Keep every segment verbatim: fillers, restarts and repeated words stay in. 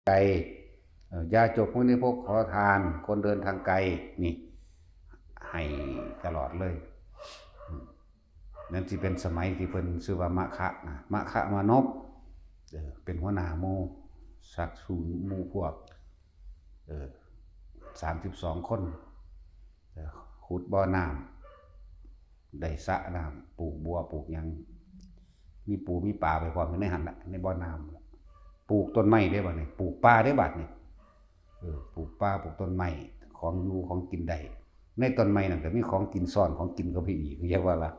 ไกล เอ่อยาจกพวกนี้พวกขอทาน คนเดินทางไกล นี่ ให้ตลอดเลย อืม นั่นสิเป็นสมัยที่เพิ่นชื่อว่ามะคะนะ มะคะมานพ เออ เป็นหัวหน้าหมู่ ชักจูงหมู่พวก เออ สามสิบสองคน เออ ขุดบ่อน้ำ ได้สระน้ำ ปลูกบัว ปลูกหยัง มีปูมีปลาไปพร้อมอยู่ในหั่นละ ในบ่อน้ำ ปลูกต้นไม้ได้บัดนี้ ปลูกป่าได้บัดนี้ เออ ปลูกป่า ปลูกต้นไม้ ของอยู่ของกินได้ ในต้นไม้นั่นก็มีของกินซ่อน ของกินเข้าไปอีก เรียกว่าละ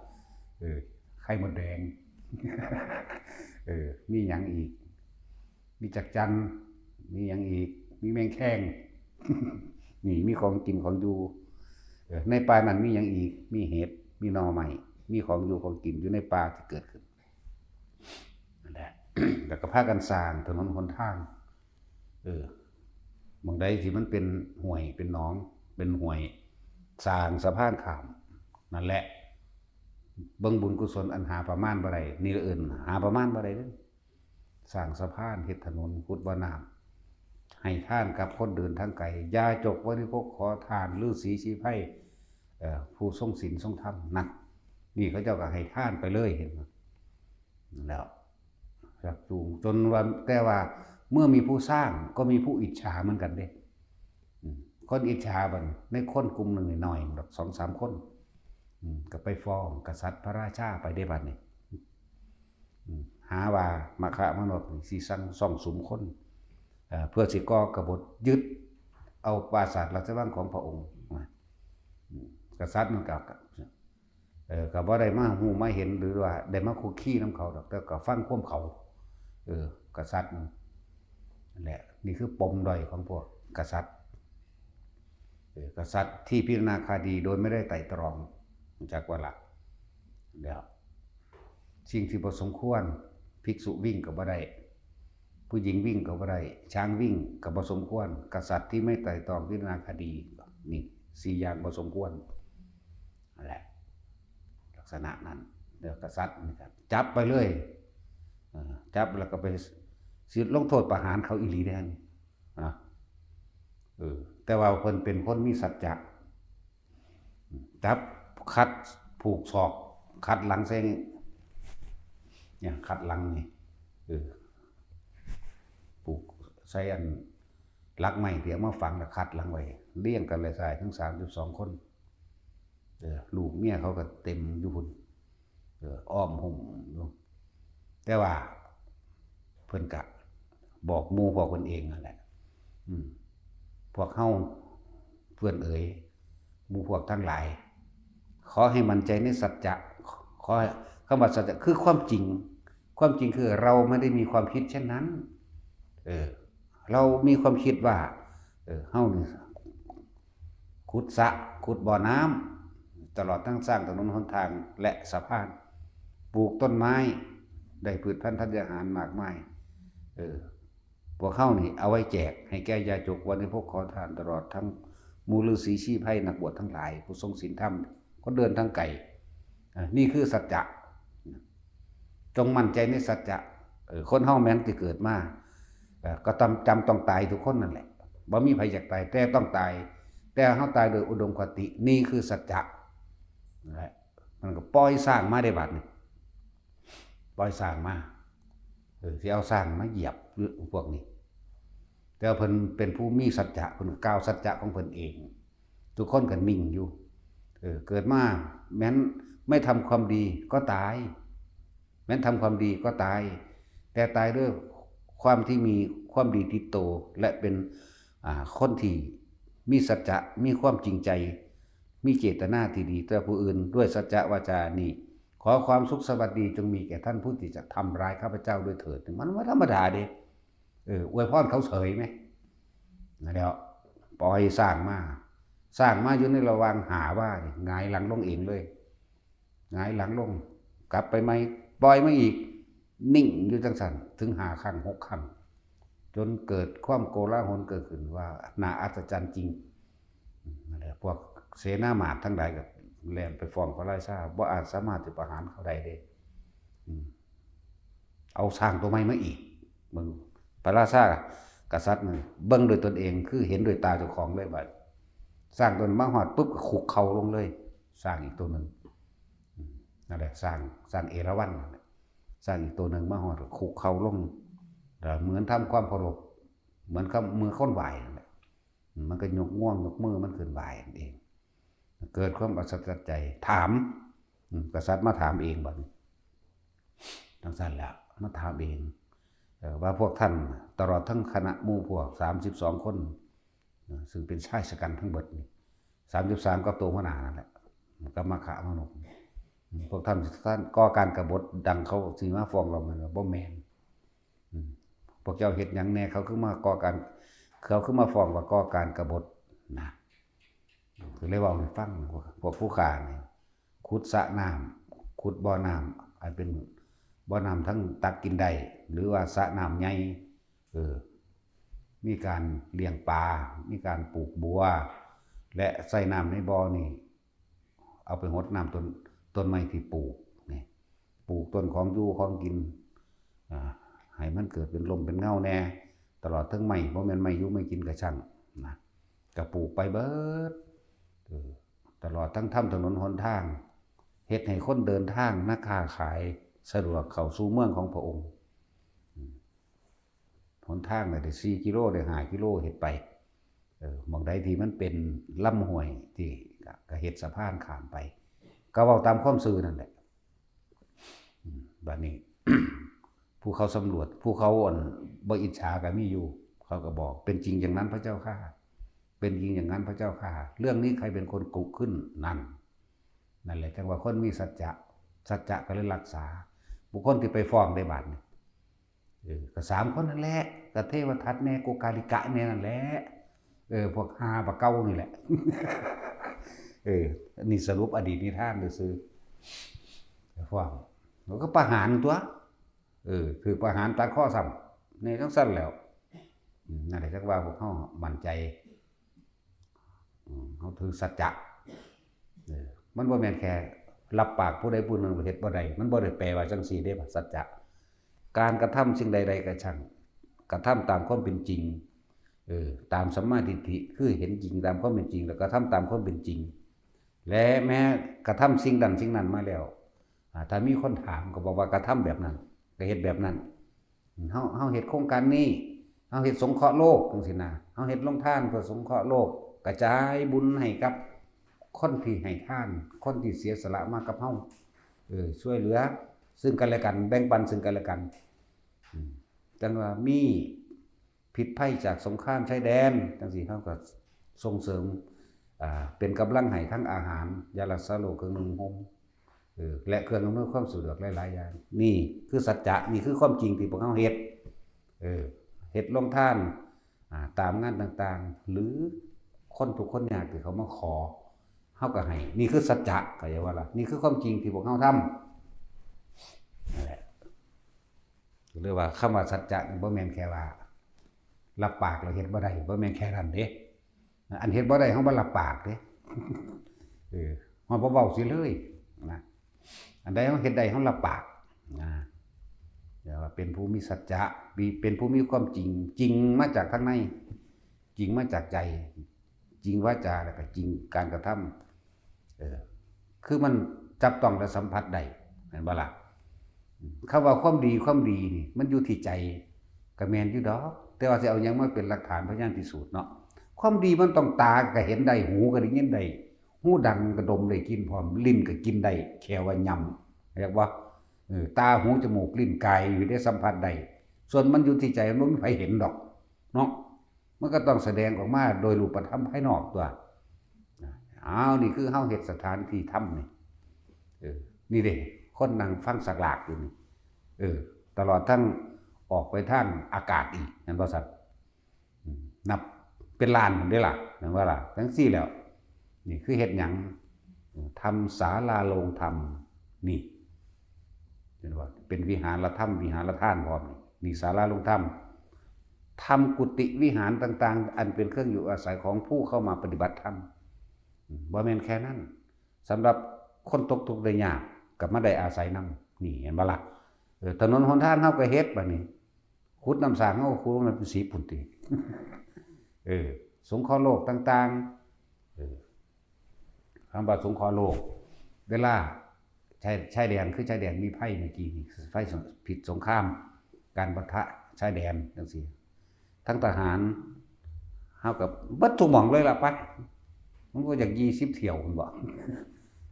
เออ ไข่มดแดง เออ มีหยังอีก มีจักจั่น มีหยังอีก มีแมงแคง นี่ มีของกินของอยู่ เออ ในป่านั้นมีหยังอีก มีเห็ด มีหน่อไม้ มีของอยู่ของกินอยู่ในป่าที่เกิดขึ้น นั่นแหละ แล้วก็พากันสร้างถนนหนทาง เออ หม่องใดที่มันเป็นห้วย เป็นหนอง เป็นห้วย สร้างสะพานข้าม นั่นแหละ เบิ่งบุญกุศลอันหาประมาณบ่ได้ นี่ละเอิ้นหาประมาณบ่ได้เด้อ สร้างสะพาน เฮ็ดถนน ขุดบ่อน้ำ ให้ทานกับคนเดินทางไกล ยาจกบริภคขอทาน ฤๅษีชีไพร เอ่อ ผู้ทรงศีลทรงธรรมนั่น นี่เขาเจ้าก็ให้ทานไปเลย เห็นบ่ นั่นแหล้ว ชักจูง จนว่า แต่ว่าเมื่อมีผู้สร้างก็มีผู้อิจฉาเหมือนกันเด้ อืม คนอิจฉาบัดนี้ ในคนกลุ่มหนึ่งนี่น้อยดอก สองสามคน อืม ก็ไปฟ้องกษัตริย์พระราชาไปได้บัดนี้ อืม หาว่ามะคะมานพนี่สิสั่งซ่องสุมคน เอ่อ เพื่อสิก่อกบฏยึดเอาปราสาทราชวังของพระองค์นะ อืม กษัตริย์มันก็ เออ ก็บ่ได้มาฮู้มาเห็น หรือว่าได้มาคุกคีนำเขาดอก แต่ก็ฟังความเขา เออ กษัตริย์นั่นแหละ นี่คือปมด้อยของพวกกษัตริย์ เออ กษัตริย์ที่พิจารณาคดีโดยไม่ได้ไตร่ตรอง รู้จักว่าละ แล้ว สิ่งที่บ่สมควร ภิกษุวิ่งก็บ่ได้ ผู้หญิงวิ่งก็บ่ได้ ช้างวิ่งก็บ่สมควร กษัตริย์ที่ไม่ไตร่ตรองพิจารณาคดี นี่ สี่อย่างบ่สมควร นั่นแหละ ลักษณะนั้น เดี๋ยวกษัตริย์นี่ก็จับไปเลย เออ จับแล้วก็ไปสิลงโทษประหารเขาอีหลีเด้ นะ เออ แต่ว่าเพิ่นเป็นคนมีสัจจะ จับขัดผูกศอก ขัดหลังใส่นี่ เนี่ย ขัดหลังนี่ เออ ผูกใส่อันหลักไม้ที่เอามาฝังแล้วขัดหลังไว้ เรียงกันเลยซ้ายทั้งสามสิบสองคน เออ ลูกเมียเขาก็เต็มอยู่พุ้น เออ อ้อมหุ้มอยู่ แต่ว่าเพิ่นกะบอกหมู่พวกเพิ่นเองนั่นแหละ อืม พวกเฮา เพื่อนเอ๋ย หมู่พวกทั้งหลาย ขอให้มั่นใจในสัจจะ ขอให้ คำว่าสัจจะคือความจริง ความจริงคือเราไม่ได้มีความคิดเช่นนั้น เออ เรามีความคิดว่า เออ เฮานี่ ขุดสระ ขุดบ่อน้ำ ตลอดทั้งสร้างถนนหนทางและสะพาน ปลูกต้นไม้ ได้พืชพันธุ์ธัญญาหารมากมาย เออ พวกเฮานี่เอาไว้แจกให้แก่ยาจกบริภคขอทาน ตลอดทั้งหมู่ฤๅษีชีไพรนักบวชทั้งหลาย ผู้ทรงศีลธรรม คนเดินทางไกล อ่ะ นี่คือสัจจะ จงมั่นใจในสัจจะ เออ คนเฮาแม้นสิเกิดมา เอ่อ ก็ต้อง จำต้องตายทุกคนนั่นแหละ บ่มีไผอยากตาย แต่ต้องตาย แต่เฮาตายโดยอุดมคติ นี่คือสัจจะ นั่นแหละ มันก็ปล่อยช้างมาได้บัดนี้ ปล่อยช้างมา เออ สิเอาช้างมาเหยียบพวกนี้ แต่ว่าเพิ่นเป็นผู้มีสัจจะ เพิ่นกล่าวสัจจะของเพิ่นเอง ทุกคนก็นิ่งอยู่ เออ เกิดมาแม้นไม่ทำความดีก็ตาย แม้นทำความดีก็ตาย แต่ตายด้วยความที่มีความดีติดตัว และเป็น อ่า คนที่มีสัจจะ มีความจริงใจ มีเจตนาที่ดีต่อผู้อื่น ด้วยสัจจะวาจานี้ ขอความสุขสวัสดีจงมีแก่ท่านผู้ที่จะทำร้ายข้าพเจ้าด้วยเถิด มันบ่ธรรมดาเด้ เออ อวยพรเขาเสยไหม นั่นแหล้ว ปล่อยช้างมา ช้างมาอยู่ในระหว่างห้าว่านี่ หงายหลังลงเองเลย หงายหลังลง กลับไปใหม่ ปล่อยมาอีก นิ่งอยู่จังซั่น ถึงห้าครั้ง หกครั้ง จนเกิดความโกลาหลเกิดขึ้นว่าน่าอัศจรรย์จริง นั่นแหละ พวกเสนาหมาดทั้งหลายก็แล่นไปฟ้องพระราชา บ่อาจสามารถจะประหารเขาได้เด้ อืม เอาช้างตัวใหม่มาอีก มึง พระราชา กษัตริย์นี่เบิ่งด้วยตนเอง คือเห็นด้วยตาเจ้าของเลยบัด ช้างตัวนั้นมาฮอดปุ๊บก็คุกเข่าลงเลย ช้างอีกตัวหนึ่ง อืม นั่นแหละ ช้าง ช้างเอราวัณนั่นแหละ ช้างอีกตัวหนึ่งมาฮอดก็คุกเข่าลง แล้วเหมือนทำความเคารพ เหมือนกับมือคนไหว้นั่นแหละ มันก็ยกงวงยกมือมันขึ้นไหว้นั่นเอง เกิดความอัศจรรย์ใจ ถาม อืม กษัตริย์มาถามเองบัดนี้ จั่งซั้นแหละ มาถามเอง เอ่อ ว่าพวกท่าน ตลอดทั้งคณะหมู่พวก สามสิบสอง คน เอ่อ ซึ่งเป็นชายชะกันทั้งเบิดนี่ สามสิบสาม กับตัวหัวหน้านั่นแหละ กับมัคคะมนุษย์ อืม พวกท่าน ท่านก่อการกบฏดังเขาสิมาฟ้องร้องกันว่าบ่แม่น อืม พวกเจ้าเฮ็ดหยังแน่ เขาคือมาก่อการ เขาคือมาฟ้องว่าก่อการกบฏนะ ก็เลยเว้าให้ฟัง พวกผู้ข้านี่ ขุดสระน้ำ ขุดบ่อน้ำ อันเป็นบ่อน้ำทั้งตักกินได้ หรือว่าสระน้ำใหญ่ เออ มีการเลี้ยงปลา มีการปลูกบัว และใส่น้ำในบ่อนี่ เอาไปหดน้ำต้น ต้นไม้ที่ปลูกนี่ ปลูกต้นของอยู่ของกิน อ่า ให้มันเกิดเป็นร่มเป็นเงาแน่ ตลอดทั้งไม้ บ่แม่นไม้อยู่ไม้กินก็ช่างนะ ก็ปลูกไปเบิด เออ ตลอดทั้งทำถนนหนทาง เฮ็ดให้คนเดินทาง นักค้าขายสะดวกเข้าสู่เมืองของพระองค์ อืม หนทางน่ะได้สี่กิโล ได้ห้ากิโล เฮ็ดไป เออ หม่องใดที่มันเป็นลำห้วยที่ก็ ก็เฮ็ดสะพานข้ามไป ก็เว้าตามความซื่อนั่นแหละ อืม บัดนี้ ผู้เขาสำรวจ ผู้เขา อั่น บ่อิจฉาก็มีอยู่ เขาก็บอก "เป็นจริงอย่างนั้นพระเจ้าข้า เป็นจริงอย่างนั้นพระเจ้าข้า เรื่องนี้ใครเป็นคนกุขึ้น?" นั่น นั่นแหละจั่งว่าคนมีสัจจะ สัจจะก็เลยรักษา บุคคลที่ไปฟ้องได้บาดนี่ เออ ก็สามคนนั่นแหละ ก็เทวทัตแน่ โกกาลิกะแน่นั่นแหละ เออ พวกห้าบักเก้านี่แหละ เออ นี่สรุปอดีตนิทานซื่อๆ ฟ้อง แล้วก็ประหารตัว เออ ถืกประหารตัดคอซ้ำ นี่จั่งซั้นแล้ว อืม นั่นแหละจั่งว่าพวกเฮามั่นใจ อืม เฮาถือสัจจะ เออ มันบ่แม่นแค่รับปากผู้ใดผู้หนึ่งเฮ็ดบ่ได้ มันบ่ได้แปลว่าจั่งซี้เด้ สัจจะ การกระทำสิ่งใดๆก็ช่าง กระทำตามความเป็นจริง เออ ตามสัมมาทิฏฐิ คือเห็นจริงตามความเป็นจริง แล้วกระทำตามความเป็นจริง และแม้กระทำสิ่งนั้นสิ่งนั้นมาแล้ว อ่า ถ้ามีคนถามก็บอกว่ากระทำแบบนั้น ก็เฮ็ดแบบนั้น เฮา เฮาเฮ็ดโครงการนี้ เฮาเฮ็ดสงเคราะห์โลกจั่งซี้นะ เฮาเฮ็ดโรงทานเพื่อสงเคราะห์โลก กระจายบุญให้กับคนที่ให้ทาน คนที่เสียสละมากับเฮา เออ ช่วยเหลือซึ่งกันและกัน แบ่งปันซึ่งกันและกัน อืม จั่งว่ามีพิษภัยจากสงครามชายแดน จั่งซี้ เฮาก็ส่งเสริม อ่า เป็นกำลังให้ทั้งอาหาร ยารักษาโรค เครื่องนุ่งห่ม เออ และเครื่องอำนวยความสะดวกหลายๆอย่าง นี่คือสัจจะ นี่คือความจริงที่พวกเฮาเฮ็ด เออ เฮ็ดโรงทาน อ่า ตามงานต่างๆ หรือคนทุกข์คนยากที่เขามาขอ เฮาก็ให้ นี่คือสัจจะ เข้าใจบ่ล่ะ นี่คือความจริงที่พวกเฮาทำ นั่นแหละ เรียกว่าคำว่าสัจจะนี่บ่แม่นแค่ว่ารับปากแล้วเฮ็ดบ่ได้ บ่แม่นแค่นั้นเด้ อันเฮ็ดบ่ได้เฮาบ่รับปากเด้ เออ เฮาบ่เว้าซิเลยนะ อันใดเฮาเฮ็ดได้เฮารับปาก นะ เรียกว่าเป็นผู้มีสัจจะ มี เป็นผู้มีความจริง จริงมาจากข้างใน จริงมาจากใจ จริงวาจา แล้วก็จริงการกระทำ เออ คือมันจับต้องและสัมผัสได้ แม่นบ่ล่ะ คำว่าความดี ความดีนี่ มันอยู่ที่ใจ ก็แม่นอยู่ดอก แต่ว่าสิเอาหยังมาเป็นหลักฐานพยานพิสูจน์เนาะ ความดีมันต้องตาก็เห็นได้ หูก็ได้ยินได้ หูดังก็ดมได้กลิ่นพร้อม ลิ้นก็กินได้ แค่ว่ายำ เรียกว่า เออ ตา หู จมูก ลิ้น กาย อยู่ได้สัมผัสได้ ส่วนมันอยู่ที่ใจ มันบ่มีไผเห็นดอก เนาะ มันก็ต้องแสดงออกมาโดยรูปธรรมภายนอกตัว อ้าว นี่คือเฮาเฮ็ดสถานที่ธรรมนี่ เออ นี่เด้ คนนั่งฟังสักหลากอยู่นี่ เออ ตลอดทั้งออกไปทางอากาศอีก แม่นบ่ซั่น อืม นับเป็นล้านพุ้นเด้ล่ะ แม่นบ่ล่ะ จั่งซี้แล้ว นี่คือเฮ็ดหยัง ทำศาลาโรงธรรม นี่ เห็นบ่ เป็นวิหารธรรม วิหารทานพร้อมนี่ นี่ศาลาโรงธรรม ทำกุฏิวิหารต่างๆ อันเป็นเครื่องอยู่อาศัยของผู้เข้ามาปฏิบัติธรรม อืม บ่แม่นแค่นั้น สำหรับคนตกทุกข์ได้ยาก ก็มาได้อาศัยนำ นี่ เห็นบ่ล่ะ เออ ถนนหนทางเฮาก็เฮ็ดบัดนี้ ขุดน้ำสร้างเฮาก็ขุดลงไปเป็นสิบพุ้นติ เออ สงเคราะห์โลกต่างๆ เออ คำว่าสงเคราะห์โลก เวลาชาย ชายแดน คือชายแดนมีภัยเมื่อกี้นี่ ภัยสง- ผิดสงคราม การปะทะชายแดนจังซี้ ทั้งทหาร เฮากับเบิดทุกหม่องเลยล่ะ ไป มันก็อยากยี่สิบเที่ยว คุณบอก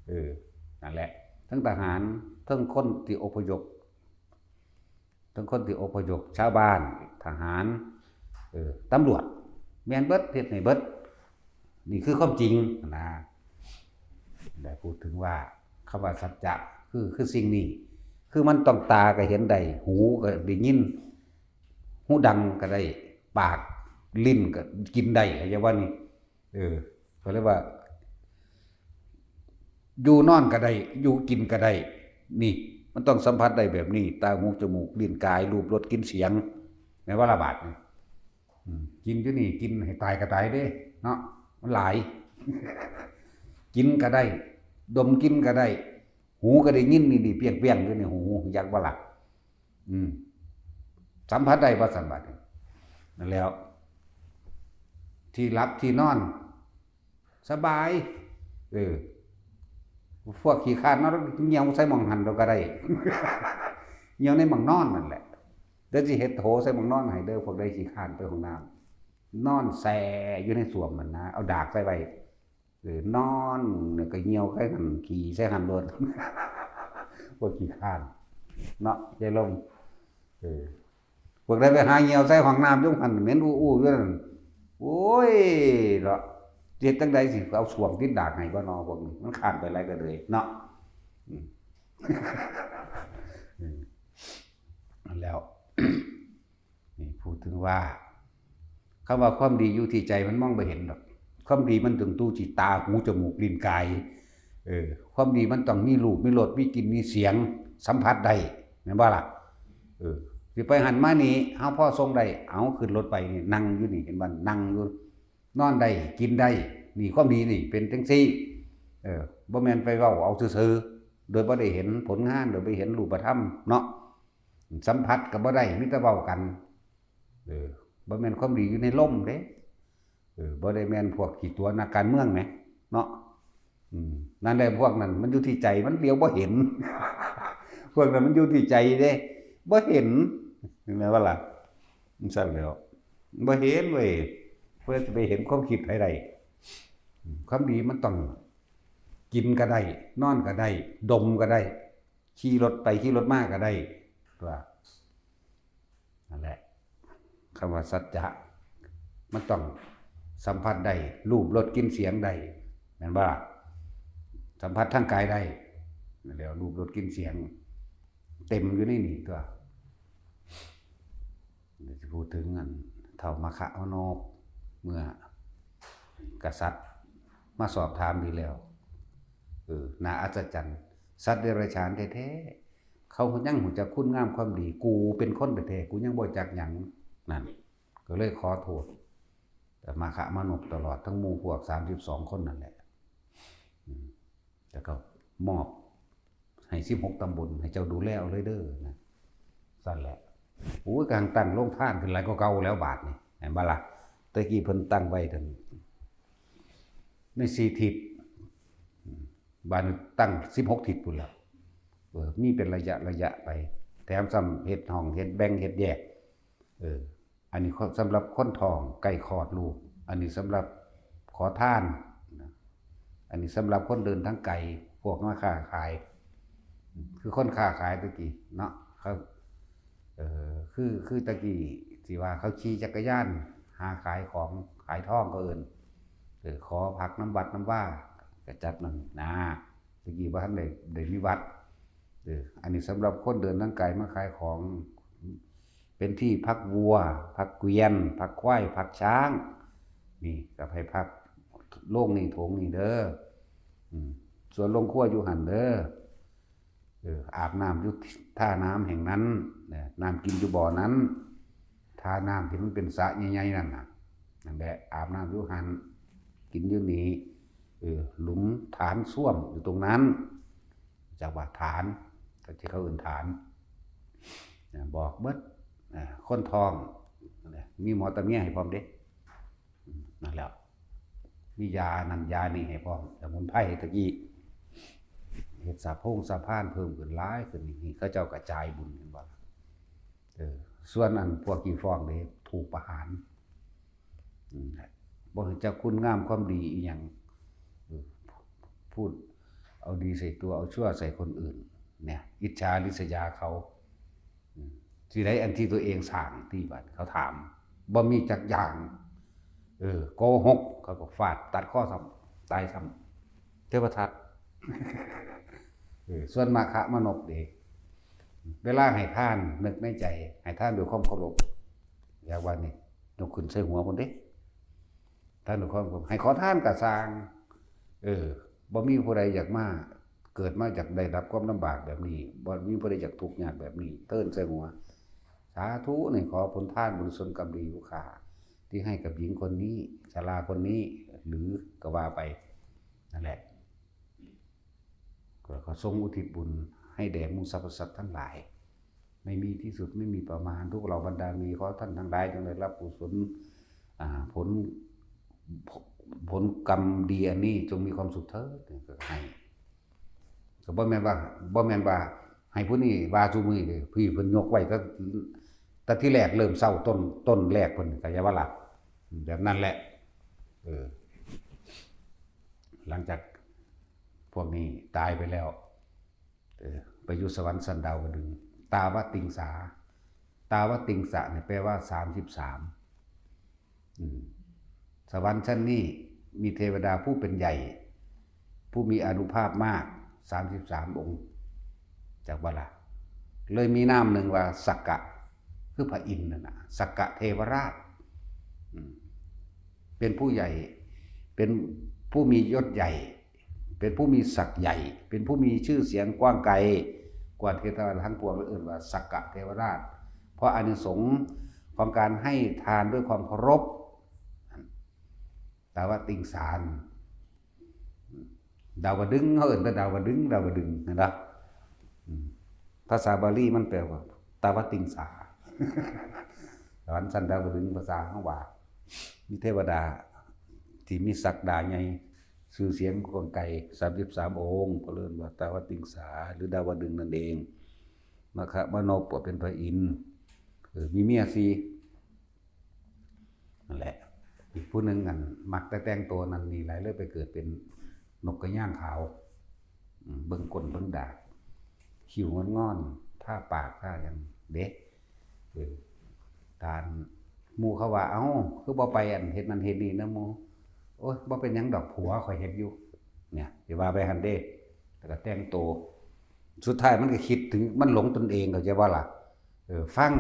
เออ นั่นแหละ ทั้งทหาร ทั้งคนที่อพยพ ทั้งคนที่อพยพ ชาวบ้าน ทหาร เออ ตำรวจ แม่นเบิด เฮ็ดให้เบิด นี่คือความจริงนะ ได้พูดถึงว่าคำว่าสัจจะ คือ คือสิ่งนี้ คือมันต้องตาก็เห็นได้ หูก็ได้ยิน หูดังก็ได้ ปาก ลิ้นก็กินได้ เข้าใจว่านี่ เออ เขาเรียกว่า อยู่นอนก็ได้ อยู่กินก็ได้ นี่ มันต้องสัมผัสได้แบบนี้ ตา หู จมูก ลิ้น กาย รูป รส กลิ่น เสียง แม่นบ่ล่ะบาดนี่ อืม กินอยู่นี่ กินให้ตายก็ตายเด้ เนาะ มันหลาย กินก็ได้ ดมกลิ่นก็ได้ หูก็ได้ยินนี่ นี่ เปรี้ยงๆ อยู่ในหู อยากบ่ล่ะ อืม สัมผัสได้บ่ สัมผัส นั่นแล้ว ที่หลับที่นอน สบาย เออ พวกขี้คร้านนอน เหี่ยวใส่หม่องหั้นเราก็ได้ เหี่ยวในหม่องนอนนั่นแหละ เดี๋ยวสิเฮ็ดโถใส่หม่องนอนให้เด้อ พวกใดขี้คร้านไปห้องน้ำ นอนแช่อยู่ในส้วมมันนะ เอาดากใส่ไว้ เออ นอนแล้วก็เหี่ยวใส่หั้น ขี้ใส่หั้นโลด พวกขี้คร้าน เนาะ ยายลม เออ พวกใดไปหาเหี่ยวใส่ห้องน้ำอยู่หั้น เหม็นอู้อู้อยู่นั่น โอ้ย เนาะ เฮ็ดจั่งใดสิเอาส้วมติดดากให้บ่นอ พวกนี้ มันคร้านไปหลายก็เลย เนาะ อืม อืม แล้ว นี่พูดถึงว่า คำว่าความดีอยู่ที่ใจ มันมองบ่เห็นดอก ความดีมันต้องอยู่ที่ตา หู จมูก ลิ้น กาย เออ ความดีมันต้องมีรูป มีรส มีกลิ่น มีเสียง สัมผัสได้ แม่นบ่ล่ะ เออ สิไปหั้นมานี่ เฮาพอส่งได้ เอาขึ้นรถไปนี่ นั่งอยู่นี่ เห็นบ่ นั่งอยู่ นอนได้ กินได้ นี่ความดีนี่เป็นจั่งซี้ เออ บ่แม่นไปเว้าเอาซื่อๆ โดยบ่ได้เห็นผลงาน โดยบ่เห็นรูปธรรมเนาะ สัมผัสก็บ่ได้ มีแต่เว้ากัน เออ บ่แม่นความดีอยู่ในลมเด้ เออ บ่ได้แม่นพวกขี้ตั๋วนักการเมืองแหม เนาะ อืม นั่นแหละ พวกนั้นมันอยู่ที่ใจ มันเหลียวบ่เห็น พวกนั้นมันอยู่ที่ใจเด้ บ่เห็น เห็นไหมว่าล่ะ มันสั่นแล้ว บ่เห็นเว้ย เพื่อจะไปเห็นความคิดไผได้ อืม ความดีมันต้องกินก็ได้ นอนก็ได้ ดมก็ได้ ขี่รถไปขี่รถมาก็ได้ ตัว นั่นแหละ คำว่าสัจจะ มันต้องสัมผัสได้ รูป รส กลิ่น เสียงได้ แม่นบ่ล่ะ สัมผัสทางกายได้ นั่นแหละ รูป รส กลิ่น เสียง เต็มอยู่ในนี่ตัว เดี๋ยวสิพูดถึงอันเฒ่ามาคะมโนก เมื่อกษัตริย์มาสอบถามดีแล้ว เออ น่าอัศจรรย์ สัตว์เดรัจฉานแท้ๆ เขายังรู้จักคุณงามความดี กูเป็นคนแท้ๆ กูยังบ่จักหยัง นั่น ก็เลยขอโทษ แต่มาคะมโนกตลอดทั้งหมู่พวกสามสิบสองคนนั่นแหละ อืม แล้วก็มอบให้สิบหกตำบล ให้เจ้าดูแลเอาเลยเด้อนะ สั่นแหละ โอ้ย กลางตั้งโรงทานขึ้นหลายกว่าเก่าแล้วบาดนี่ เห็นบ่ล่ะ แต่กี้เพิ่นตั้งไว้ทั้งในสี่ทิศ อืม บาดนี้ตั้งสิบหกทิศพุ้นแล้ว เออ มีเป็นระยะระยะไป แถมซ้ำเฮ็ดห้อง เฮ็ดแบ่ง เฮ็ดแยก เออ อันนี้สำหรับคนท้องใกล้คลอดลูก อันนี้สำหรับขอทานนะ อันนี้สำหรับคนเดินทางไกล พวกมาค้าขาย คือคนค้าขายตะกี้เนาะ เขา เออ คือ คือตะกี้ที่ว่าเขาขี่จักรยานหาขายของ ขายทองเขาเอิ้น เออ ขอพักนำวัดนำวา ก็จัดนั่นนะ ตะกี้บ่ทันได้ ได้มีวัด เออ อันนี้สำหรับคนเดินทางไกลมาขายของ เป็นที่พักวัว พักเกวียน พักควาย พักช้าง นี่ก็ให้พักโรงนี่โถงนี่เด้อ อืม ส่วนโรงครัวอยู่หั่นเด้อ เออ อาบน้ำอยู่ท่าน้ำแห่งนั้นนะ น้ำกินอยู่บ่อนั้น ท่าน้ำที่มันเป็นสระใหญ่ๆนั่นน่ะ นั่นแหละ อาบน้ำอยู่หั่น กินอยู่นี่ เออ หลุมฐานส้วมอยู่ตรงนั้น จักว่าฐาน ก็ที่เขาเอิ้นฐานนะ บอกเบิดนะ คนท้อง มีหมอตะเมียให้พร้อมเด้ อืม นั่นแหละ มียานั่นยานี่ให้พร้อม สมุนไพรตะกี้ เฮ็ดสาโพงสาพานเพิ่มขึ้นหลายขึ้น นี่เขาเจ้ากระจายบุญกันบ่ล่ะ เออ ส่วนอันพวกขี้ฟ้องนี่ถูกประหาร อืม บ่รู้จักคุณงามความดีอีหยัง เออ พูดเอาดีใส่ตัว เอาชั่วใส่คนอื่น เนี่ย อิจฉาริษยาเขา อืม สิได้อันที่ตัวเองสร้างติ บัดเขาถาม บ่มีจักอย่าง เออ โกหก เขาก็ฟาดตัดคอซ้ำ ตายซ้ำ เทวทัต เออ ส่วนมาคะมานพเด้ เวลาให้ทานนึกในใจ ให้ทานด้วยความเคารพ อย่าว่านี่ ยกขึ้นใส่หัวพุ้นเด้ ทานด้วยความเคารพ ให้ขอทานก็ซ่าง เออ บ่มีผู้ใดอยากมา เกิดมาอยากได้รับความลำบากแบบนี้ บ่มีผู้ใดอยากทุกข์ยากแบบนี้ เทินใส่หัว สาธุ นี่ขอผลทานบุญส่วนกรรมดีอยู่ข้า ที่ให้กับหญิงคนนี้ ชราคนนี้ หรือก็ว่าไป นั่นแหละ ก็ขอทรงอุทิศบุญให้แด่หมู่สรรพสัตว์ทั้งหลาย ไม่มีที่สุด ไม่มีประมาณ ทุกเหล่าบรรดามี ขอท่านทั้งหลายจงได้รับกุศล อ่า ผล ผลกรรมดีอันนี้ จงมีความสุขเถิด ก็ให้ ก็บ่แม่นว่า บ่แม่นว่าให้ผู้นี้ว่าซุมื้อนี้เด้ พี่เพิ่นยกไว้ตั้ง แต่ที่แรกเริ่มเซาต้น ต้นแรกเพิ่นก็อย่าว่าล่ะ แบบนั้นแหละ เออ หลังจากพวกนี้ตายไปแล้ว เออ ไปอยู่สวรรค์ชั้นดาวดึงส์ ตาวติงสา ตาวติงสะเนี่ยแปลว่าสามสิบสาม อืม สวรรค์ชั้นนี้มีเทวดาผู้เป็นใหญ่ ผู้มีอานุภาพมาก สามสิบสาม องค์ จักบ่ล่ะ เลยมีนามหนึ่งว่าสักกะ คือพระอินทร์นั่นน่ะ สักกะเทวราช อืม เป็นผู้ใหญ่ เป็นผู้มียศใหญ่ เป็นผู้มีศักดิ์ใหญ่ เป็นผู้มีชื่อเสียงกว้างไกล กว่าเทวดาทั้งปวง เอิ้นว่าสักกะเทวราช เพราะอานิสงส์ของการให้ทานด้วยความเคารพ ตาวติงสา ดาวดึงส์ เขาเอิ้นแต่ดาวดึงส์ ดาวดึงส์ เห็นบ่ อืม ภาษาบาลีมันแปลว่า ตาวติงสา สวรรค์ชั้นดาวดึงส์ ภาษาเฮาว่า มีเทวดาที่มีศักดาใหญ่ ชื่อเสียงกว้างไกล สามสิบสาม องค์ เพิ่นเอิ้นว่าตาวติงสา หรือดาวดึงส์นั่นเอง มาคะมานพก็เป็นพระอินทร์ เออ มีเมียสี่ นั่นแหละ อีกผู้หนึ่งอันมักแต่แต่งตัวนั่นนี่หลาย เลยไปเกิดเป็นนกกระย่างขาว อืม เบิ่งก้นเบิ่งดาก คิ้วงอนๆ ทาปากทาหยังเด้ เออ การหมู่เขาว่า เอ้า คือบ่ไปอันเฮ็ดนั่นเฮ็ดนี่นำหมู่ โอ๊ย บ่เป็นหยังดอก ผัวข้อยเฮ็ดอยู่ เนี่ย สิว่าไปหั่นเด้ แล้วก็แต่งตัว สุดท้ายมันก็คิดถึง มันหลงตนเอง เข้าใจบ่ล่ะ เออ ฟัง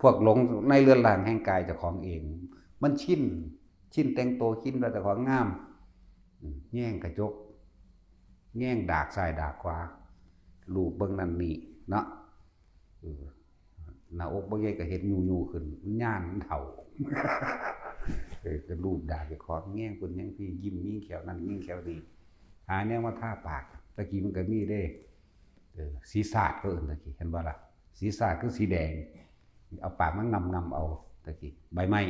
พวกหลงในเรือนร่างแห่งกายเจ้าของเอง มันชิน ชินแต่งตัว ชินว่าเจ้าของงาม อืม แยงกระจก แยงดากซ้ายดากขวา ลูบเบิ่งนั่นนี่เนาะ เออ หน้าอกบ่ใหญ่ก็เฮ็ดยูๆขึ้น มันย่านมันเฒ่า เออ ก็ลูบดากเจ้าของ แยงพุ้นแยงพี้ ยิ้มยิงแข้วนั่นยิงแข้วนี่ หาแนวมาทาปาก ตะกี้มันก็มีเด้ เออ สีสาดเขาเอิ้นตะกี้ เห็นบ่ล่ะ สีสาดคือสีแดง เอาปากมางำๆเอา ตะกี้ ใบไม้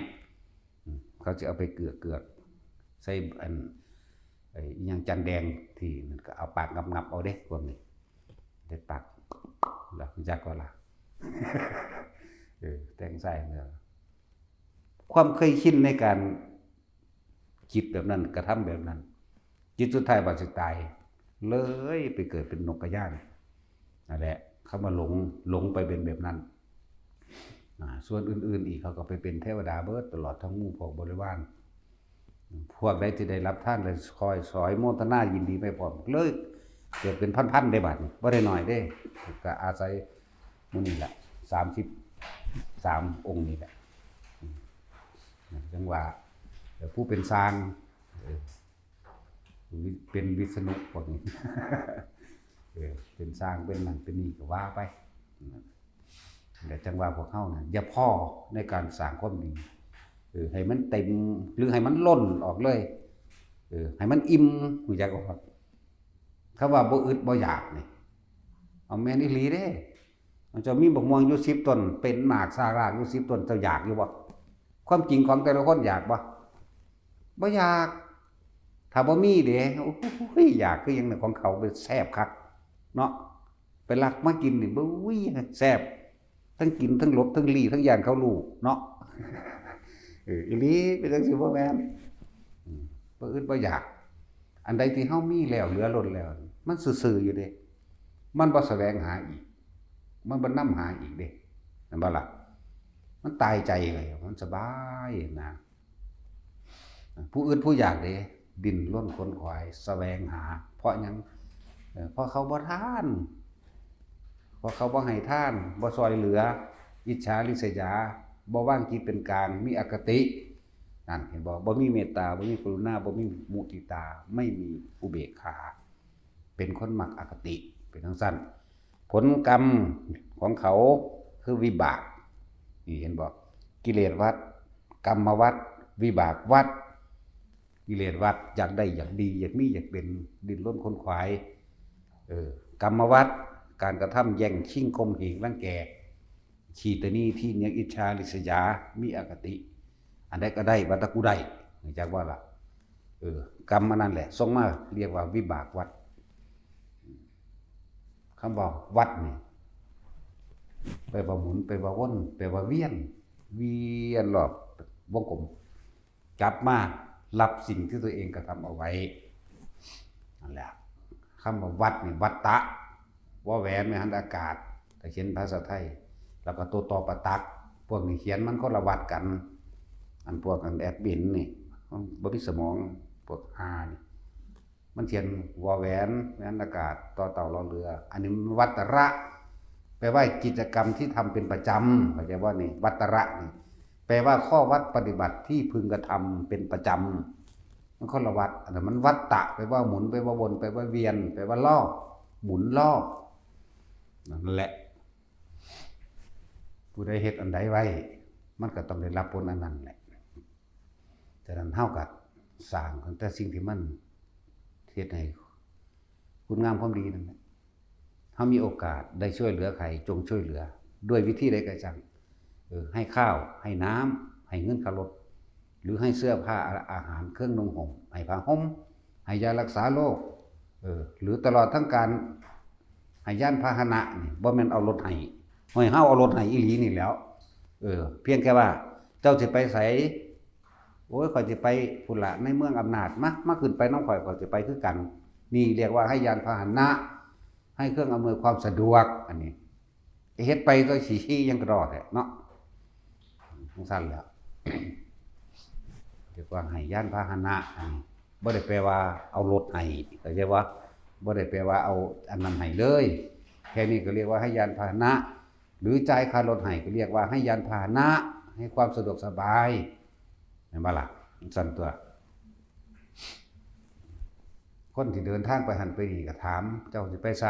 อืม เขาจะเอาไปเกือกๆ ใส่อัน ไอ้อิหยังจันแดงที่นั่น ก็เอาปากงับๆเอาเด้ พวกนี้ ได้ปาก แล้วรู้จักบ่ล่ะ เออ แต่งใส่เนี่ย ความเคยชินในการคิดแบบนั้น กระทำแบบนั้น จิตสุดท้ายบาดสิตาย เลยไปเกิดเป็นนกกระย่าง นั่นแหละ เขามาหลง หลงไปเป็นแบบนั้น อ่า ส่วนอื่นๆอีก เขาก็ไปเป็นเทวดาเบิด ตลอดทั้งหมู่พวกบริวาร พวกใดที่ได้รับทาน และคอยสอยโมทนายินดีไปพร้อม เลยเกิดเป็นพันๆได้บัดนี้ บ่ได้น้อยเด้ ก็อาศัยหมู่นี่แหละ สามสิบสาม องค์นี่แหละ อืม จังว่า เดี๋ยวผู้เป็นซาง เออ วิ- เป็นวิษณุพวกนี้ เออ เป็นซาง เป็นนั่น เป็นนี่ก็ว่าไป แต่จังว่าพวกเฮานะ อย่าพ้อในการสร้างความดี เออ ให้มันเต็ม หรือให้มันล้นออกเลย เออ ให้มันอิ่ม รู้จักบ่ครับ คำว่าบ่อึดบ่อยากนี่ เอาแม่นอีหลีเด้ เจ้ามีบักม่วงอยู่สิบต้น เป็นหมากซากรากอยู่สิบต้น เจ้าอยากอยู่บ่ ความจริงของแต่ละคนอยากบ่ บ่อยาก ถ้าบ่มีเด้ โอ้ย อยากคือหยังเนี่ย ของเขาเป็นแซ่บคักเนาะ ไปลักมากินนี่ บุ้ย แซ่บ ทั้งกินทั้งหลบทั้งหลีทั้งย่านเขารู้เนาะ เออ อีหลีเป็นจังซี่บ่แม่น อืม บ่อึดบ่อยาก อันใดที่เฮามีแล้วเหลือล้นแล้ว มันซื่อๆอยู่เด้ มันบ่แสวงหาอีก มันบ่นำหาอีกเด้ แม่นบ่ล่ะ มันตายใจเลย มันสบายนะ ผู้อึดผู้อยากเด้ ดิ้นรนขนขวาย แสวงหา เพราะหยัง เอ่อ เพราะเขาบ่ทาน เพราะเขาบ่ให้ทาน บ่ซ่อยเหลือ อิจฉาริษยา บ่วางจิตเป็นกลาง มีอคติ นั่นเห็นบ่ บ่มีเมตตา บ่มีกรุณา บ่มีมุทิตา ไม่มีอุเบกขา เป็นคนมักอคติ เป็นจังซั่น ผลกรรมของเขาคือวิบาก นี่เห็นบ่ กิเลสวัฏ กรรมวัฏ วิบากวัฏ กิเลสวัฏ อยากได้ อยากดี อยากมี อยากเป็น ดิ้นรนขนขวาย เออ กรรมวัฏ การกระทำแย่งชิงข่มเหงรังแก ขี้ตะหนี่ ที่เหนียวอิจฉาริษยา มีอคติ อันใดก็ได้ ว่าแต่กูได้ รู้จักบ่ล่ะ เออ กรรมอันนั้นแหละ ส่งมาเรียกว่าวิบากวัฏ คำว่าวัฏนี่ แปลว่าหมุน แปลว่าวน แปลว่าเวียน เวียนรอบวงกลม กลับมารับสิ่งที่ตัวเองกระทำเอาไว้ นั่นแหละ คำว่าวัฏนี่ วัตตะ วอแหวน ไม้หันอากาศ ถ้าเขียนภาษาไทย แล้วก็ตัวตอปะตัก พวกนี้เขียนมันคนละวัฏกัน อันพวกอันแอดมินนี่ บ่มีสมอง พวกฮานี่ มันเขียนวอแหวน ไม้หันอากาศ ตอเต่า รอเรือ อันนี้มันวัตระ แปลว่ากิจกรรมที่ทำเป็นประจำ เข้าใจบ่นี่ วัตระนี่ แปลว่าข้อวัดปฏิบัติที่พึงกระทำเป็นประจำ มันคนละวัฏ อันนั้นมันวัตตะ แปลว่าหมุน แปลว่าวน แปลว่าเวียน แปลว่ารอบ หมุนรอบ นั่นแหละ ผู้ใดเฮ็ดอันใดไว้ มันก็ต้องได้รับผลอันนั้นแหละ ฉะนั้นเฮาก็สร้างตั้งแต่สิ่งที่มันเฮ็ดให้คุณงามความดีนั่นแหละ เฮามีโอกาสได้ช่วยเหลือใคร จงช่วยเหลือ ด้วยวิธีใดก็ช่าง เออ ให้ข้าว ให้น้ำ ให้เงินค่ารถ หรือให้เสื้อผ้า อาหาร เครื่องนุ่งห่ม ให้ผ้าห่ม ให้ยารักษาโรค เออ หรือตลอดทั้งการให้ยานพาหนะนี่ บ่แม่นเอารถให้ ให้เฮาเอารถให้อีหลีนี่แหล้ว เออ เพียงแค่ว่า เจ้าสิไปไส โอ้ย ข้อยสิไปพุ้นละ ในเมืองอำนาจ มา มาขึ้นไปนำข้อย ข้อยสิไปคือกัน นี่เรียกว่าให้ยานพาหนะ ให้เครื่องอำนวยความสะดวก อันนี้ เฮ็ดไปก็สิขี่หยังกะด้อแท้เนาะ จั่งซั้นแหล้ว เรียกว่าให้ยานพาหนะ อันนี้ บ่ได้แปลว่าเอารถให้ เข้าใจบ่ บ่ได้แปลว่าเอาอันนั้นให้เลย แค่นี้ก็เรียกว่าให้ยานพาหนะ หรือจ่ายค่ารถให้ก็เรียกว่าให้ยานพาหนะ ให้ความสะดวกสบาย แม่นบ่ล่ะ จั่งซั้นตั่ว คนที่เดินทางไปหั่นไปนี่ก็ถาม เจ้าสิไปไส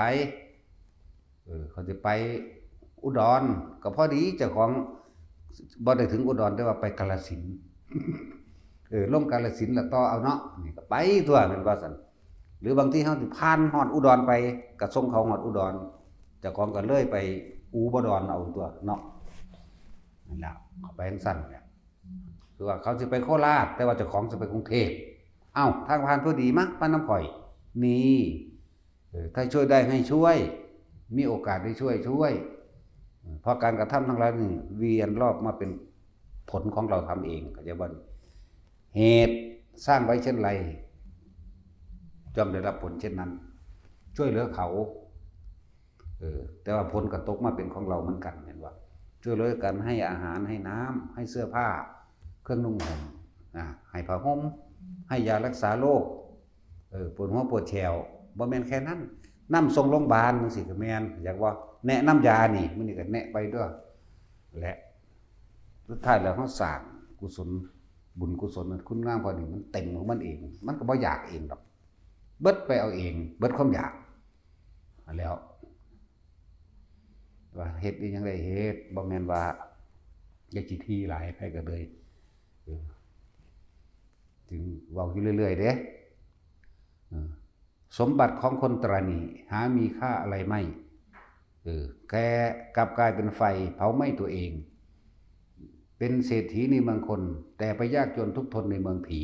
เออ เขาสิไปอุดร ก็พอดีเจ้าของบ่ได้ถึงอุดร แต่ว่าไปกาฬสินธุ์ เออ ลงกาฬสินธุ์แล้วต่อเอาเนาะ นี่ก็ไปตั่ว แม่นบ่ซั่น หรือบางทีเฮาสิผ่านฮอดอุดรไป ก็ส่งเขาฮอดอุดร เจ้าของก็เลยไปอู่บ่ดอนเอาตั่วเนาะ นั่นล่ะ เขาไปจั่งซั้นแหละ คือว่าเขาสิไปโคราช แต่ว่าเจ้าของสิไปกรุงเทพฯ เอ้า ทางผ่านพอดี มา ไปนำข้อย นี่ เออ ถ้าช่วยได้ให้ช่วย มีโอกาสได้ช่วย ช่วย เออ เพราะการกระทำทั้งหลายนี่เวียนรอบมาเป็นผลของเราทำเอง เข้าใจบ่ เหตุสร้างไว้เช่นไร ย่อมได้รับผลเช่นนั้น ช่วยเหลือเขา เออ แต่ว่าผลก็ตกมาเป็นของเราเหมือนกัน แม่นบ่ ช่วยเหลือกันให้อาหาร ให้น้ำ ให้เสื้อผ้า เครื่องนุ่งห่ม นะ ให้ผ้าห่ม ให้ยารักษาโรค เออ ปวดหัวปวดแข้ว บ่แม่นแค่นั้น นำส่งโรงพยาบาลจั่งซี้ก็แม่น อยากว่าแนะนำยานี่ มื้อนี้ก็แนะไปด้วย และสุดท้ายแล้วเฮาสร้างกุศล บุญกุศล คุณงามความดีมันเต็มของมันเอง มันก็บ่อยากเองดอก เบิดไปเอาเอง เบิดความอยาก แล้ว ว่าเฮ็ดอีหยังได้เฮ็ด บ่แม่นว่าอยากสิทีหลาย ไผก็เลย เออ จึงเว้าอยู่เรื่อยๆเด้ เออ สมบัติของคนตระหนี่หามีค่าอะไรไม่ เออ แกกลับกลายเป็นไฟเผาไหม้ตัวเอง เป็นเศรษฐีในเมืองคน แต่ไปยากจนทุกข์ทนในเมืองผี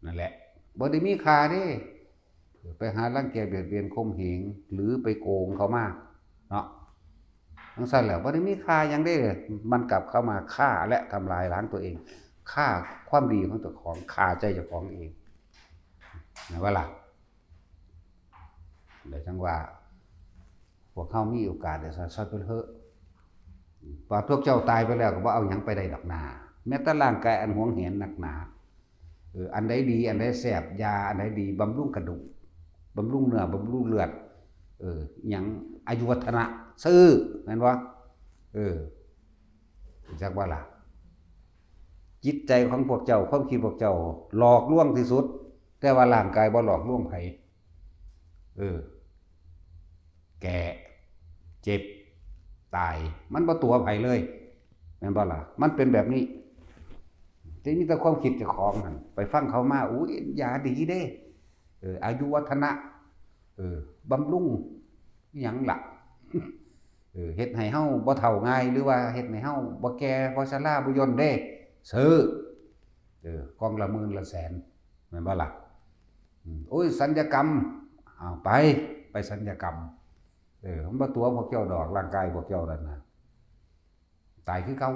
นั่นแหละ บ่ได้มีค่าเด้ ไปหารังแกเบียดเบียนข่มเหง หรือไปโกงเขามาเนาะ จั่งซั้นแหละ บ่ได้มีค่าหยังเด้ มันกลับเข้ามาฆ่าและทำลายล้างตัวเอง ฆ่าความดีของเจ้าของ ฆ่าใจเจ้าของเอง นะว่าล่ะ แล้วจั่งว่า พวกเฮามีโอกาสได้ซอยๆ ไปเถอะ ว่าพวกเจ้าตายไปแล้วก็บ่เอาหยังไปได้ดอกนา แม้แต่ร่างกายอันหวงแหนนักหนา เออ อันใดดี อันใดแซ่บ ยาอันใดดี บำรุงกระดูก บำรุงเนื้อ บำรุงเลือด เออ หยัง อายุวัฒนะ ซื้อ แม่นบ่ เออ จักว่าล่ะ จิตใจของพวกเจ้า ความคิดพวกเจ้า หลอกลวงที่สุด แต่ว่าร่างกายบ่หลอกลวงไผ เออ แก่ เจ็บ ตาย มันบ่ตั๋วไผเลย แม่นบ่ล่ะ มันเป็นแบบนี้ จะมีแต่ความคิดเจ้าของหั่น ไปฟังเขามา อุ้ย ยาดีเด้ เออ อายุวัฒนะ เออ บำรุงอิหยังล่ะ เออ เฮ็ดให้เฮาบ่เฒ่าง่าย หรือว่าเฮ็ดให้เฮาบ่แก่ บ่ชรา บ่ย่นเด้ ซื้อ เออ กล่องละหมื่นละแสน แม่นบ่ล่ะ อืม โอ้ย สัญญกรรม เอาไป ไปสัญญกรรม เออ มันบ่ตั๋วพวกเจ้าดอก ร่างกายพวกเจ้านั่นน่ะ ตายคือเก่า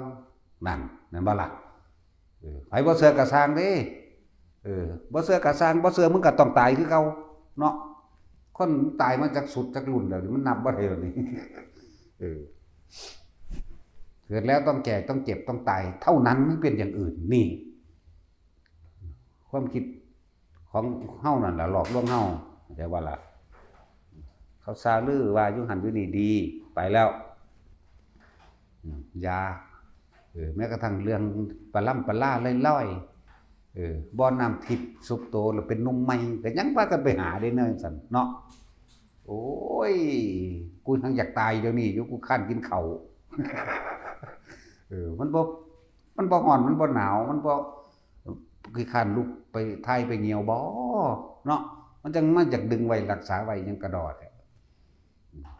นั่น แม่นบ่ล่ะ เออ ไผบ่เชื่อก็ซ่างเด้ เออ บ่เชื่อก็ซ่าง บ่เชื่อมึงก็ต้องตายคือเก่า เนาะ คนตายมาจักสุดจักรุ่นแล้วนี่ มันนับบ่ได้แล้วนี่ เออ เกิดแล้วต้องแก่ ต้องเจ็บ ต้องตาย เท่านั้น ไม่เป็นอย่างอื่น นี่ ความคิดของเฮานั่นล่ะ หลอกลวงเฮา เข้าใจบ่ล่ะ เขาซาลือว่าอยู่หั่นอยู่นี่ดี ไปแล้ว อืม ยา เออ แม้กระทั่งเรื่องปลาล่ำปลาล่าลอยๆ เออ บ่อน้ำทิพย์สุกโตแล้วเป็นหนุ่มใหม่ ก็ยังพากันไปหาเด้เนาะ จั่งซั้นเนาะ โอ้ย กูยังอยากตายเดี๋ยวนี้อยู่ กูคร้านกินข้าว เออ มันบ่ มันบ่ร้อน มันบ่หนาว มันบ่ขี้คร้านลุกไปถ่ายไปเหี่ยวบ่ เนาะ มันจั่ง มันอยากดึงไว้รักษาไว้ยังกระดอแท้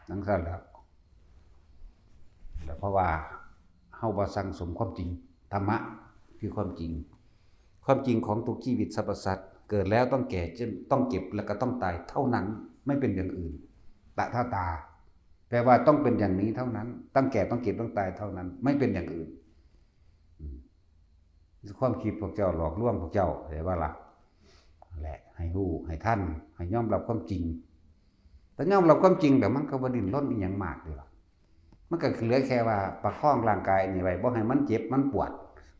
จั่งซั้นแหละ แล้วเพราะว่าเฮาบ่สั่งสมความจริง ธรรมะคือความจริง ความจริงของทุกชีวิตสรรพสัตว์ เกิดแล้วต้องแก่ ต้องเจ็บ แล้วก็ต้องตายเท่านั้น ไม่เป็นอย่างอื่น ตะท่าตา แปลว่าต้องเป็นอย่างนี้เท่านั้น ต้องแก่ ต้องเจ็บ ต้องตายเท่านั้น ไม่เป็นอย่างอื่น อืม ความคิดพวกเจ้าหลอกลวงพวกเจ้า เข้าใจบ่ล่ะ นั่นแหละ ให้รู้ ให้ทัน ให้ยอมรับความจริง แต่ยอมรับความจริงแล้วมันก็บ่ดิ้นรนอิหยังมากเด้ล่ะ มันก็เหลือแค่ว่าประคองร่างกายอันนี้ไว้ บ่ให้มันเจ็บมันปวด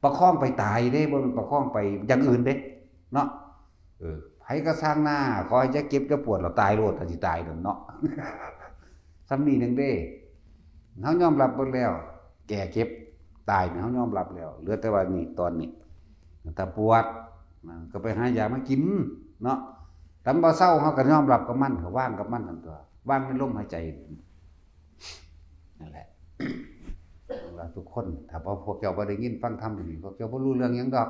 ประคองไปตายเด้ บ่แม่นประคองไปอย่างอื่นเด้ เนาะ เออ ไผก็ซ่างหน้า ขอให้อย่าเจ็บอย่าปวด แล้วตายโลด ถ้าสิตายนั่นเนาะ ส่ำนี้หนึ่งเด้ เฮายอมรับเบิดแล้ว แก่เจ็บตายนี่เฮายอมรับแล้ว เหลือแต่ว่านี่ตอนนี้ ถ้าปวด นะ ก็ไปหายามากิน เนาะ ถ้าบ่เซา เฮาก็ยอมรับกับมัน ก็วางกับมันนั่นตั๊ว วางในลมหายใจ นั่นแหละ ว่าทุกคน ถ้าบ่ พวกเจ้าบ่ได้ยินฟังธรรมนี่ พวกเจ้าบ่รู้เรื่องหยังดอก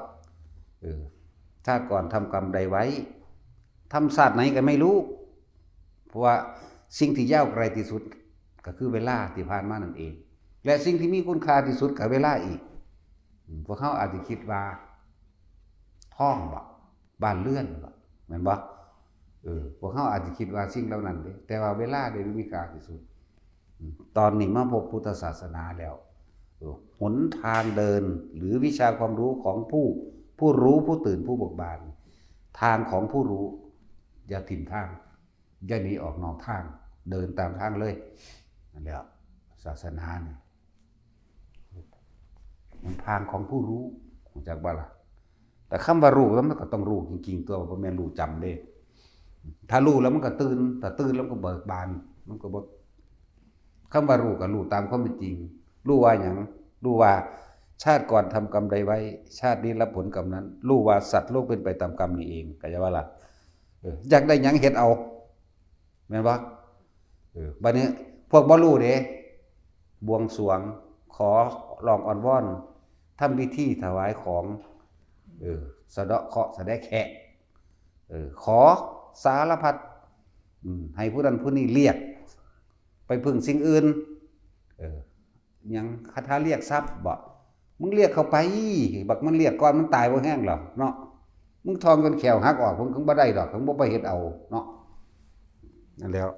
เออ ชาติก่อนทำกรรมใดไว้ ทำชาติไหนก็ไม่รู้ เพราะว่าสิ่งที่ยาวไกลที่สุดก็คือเวลาที่ผ่านมานั่นเอง และสิ่งที่มีคุณค่าที่สุดก็เวลาอีก อืม พวกเฮาอาจจะคิดว่าทองบ่ บ้านเรือนบ่ แม่นบ่ เออ พวกเฮาอาจจะคิดว่าสิ่งเหล่านั้นเด้ แต่ว่าเวลาเด้มันมีค่าที่สุด อืม ตอนนี้มาพบพุทธศาสนาแล้ว เออ หนทางเดินหรือวิชาความรู้ของผู้ ผู้รู้ ผู้ตื่น ผู้เบิกบาน ทางของผู้รู้ อย่าถิ่มทาง อย่าหนีออกนอกทาง เดินตามทางเลย นั่นแหละ ศาสนานี่ หนทางของผู้รู้ รู้จักบ่ล่ะ แต่คำว่ารู้แล้วมันก็ต้องรู้จริงๆ ตั๊ว บ่แม่นรู้จำเด้ ถ้ารู้แล้วมันก็ตื่น ถ้าตื่นแล้วมันก็เบิกบาน มันก็บ่ คำว่ารู้ก็รู้ตามความเป็นจริง รู้ว่าหยัง รู้ว่าชาติก่อนทำกรรมใดไว้ ชาตินี้รับผลกรรมนั้น รู้ว่าสัตว์โลกเป็นไปตามกรรมนี่เอง เข้าใจบ่ล่ะ เออ อยากได้หยังเฮ็ดเอา แม่นบ่ เออ บัดนี้พวกบ่รู้เด้ บวงสรวง ขอร้องอ้อนวอน ทำพิธีถวายของ เออ สะเดาะเคราะห์สะแดะแคะ เออ ขอสารพัด อืม ให้ผู้นั้นผู้นี้เรียก ไปพึ่งสิ่งอื่น เออ หยัง คาถาเรียกทรัพย์บ่ มึงเรียกเข้าไป บักมันเรียกก่อนมันตายบ่แฮงหรอกเนาะ มึงทองจนแขวหักออก มึงก็บ่ได้ดอก มึงบ่ไปเฮ็ดเอาเนาะ นั่นแหล้ว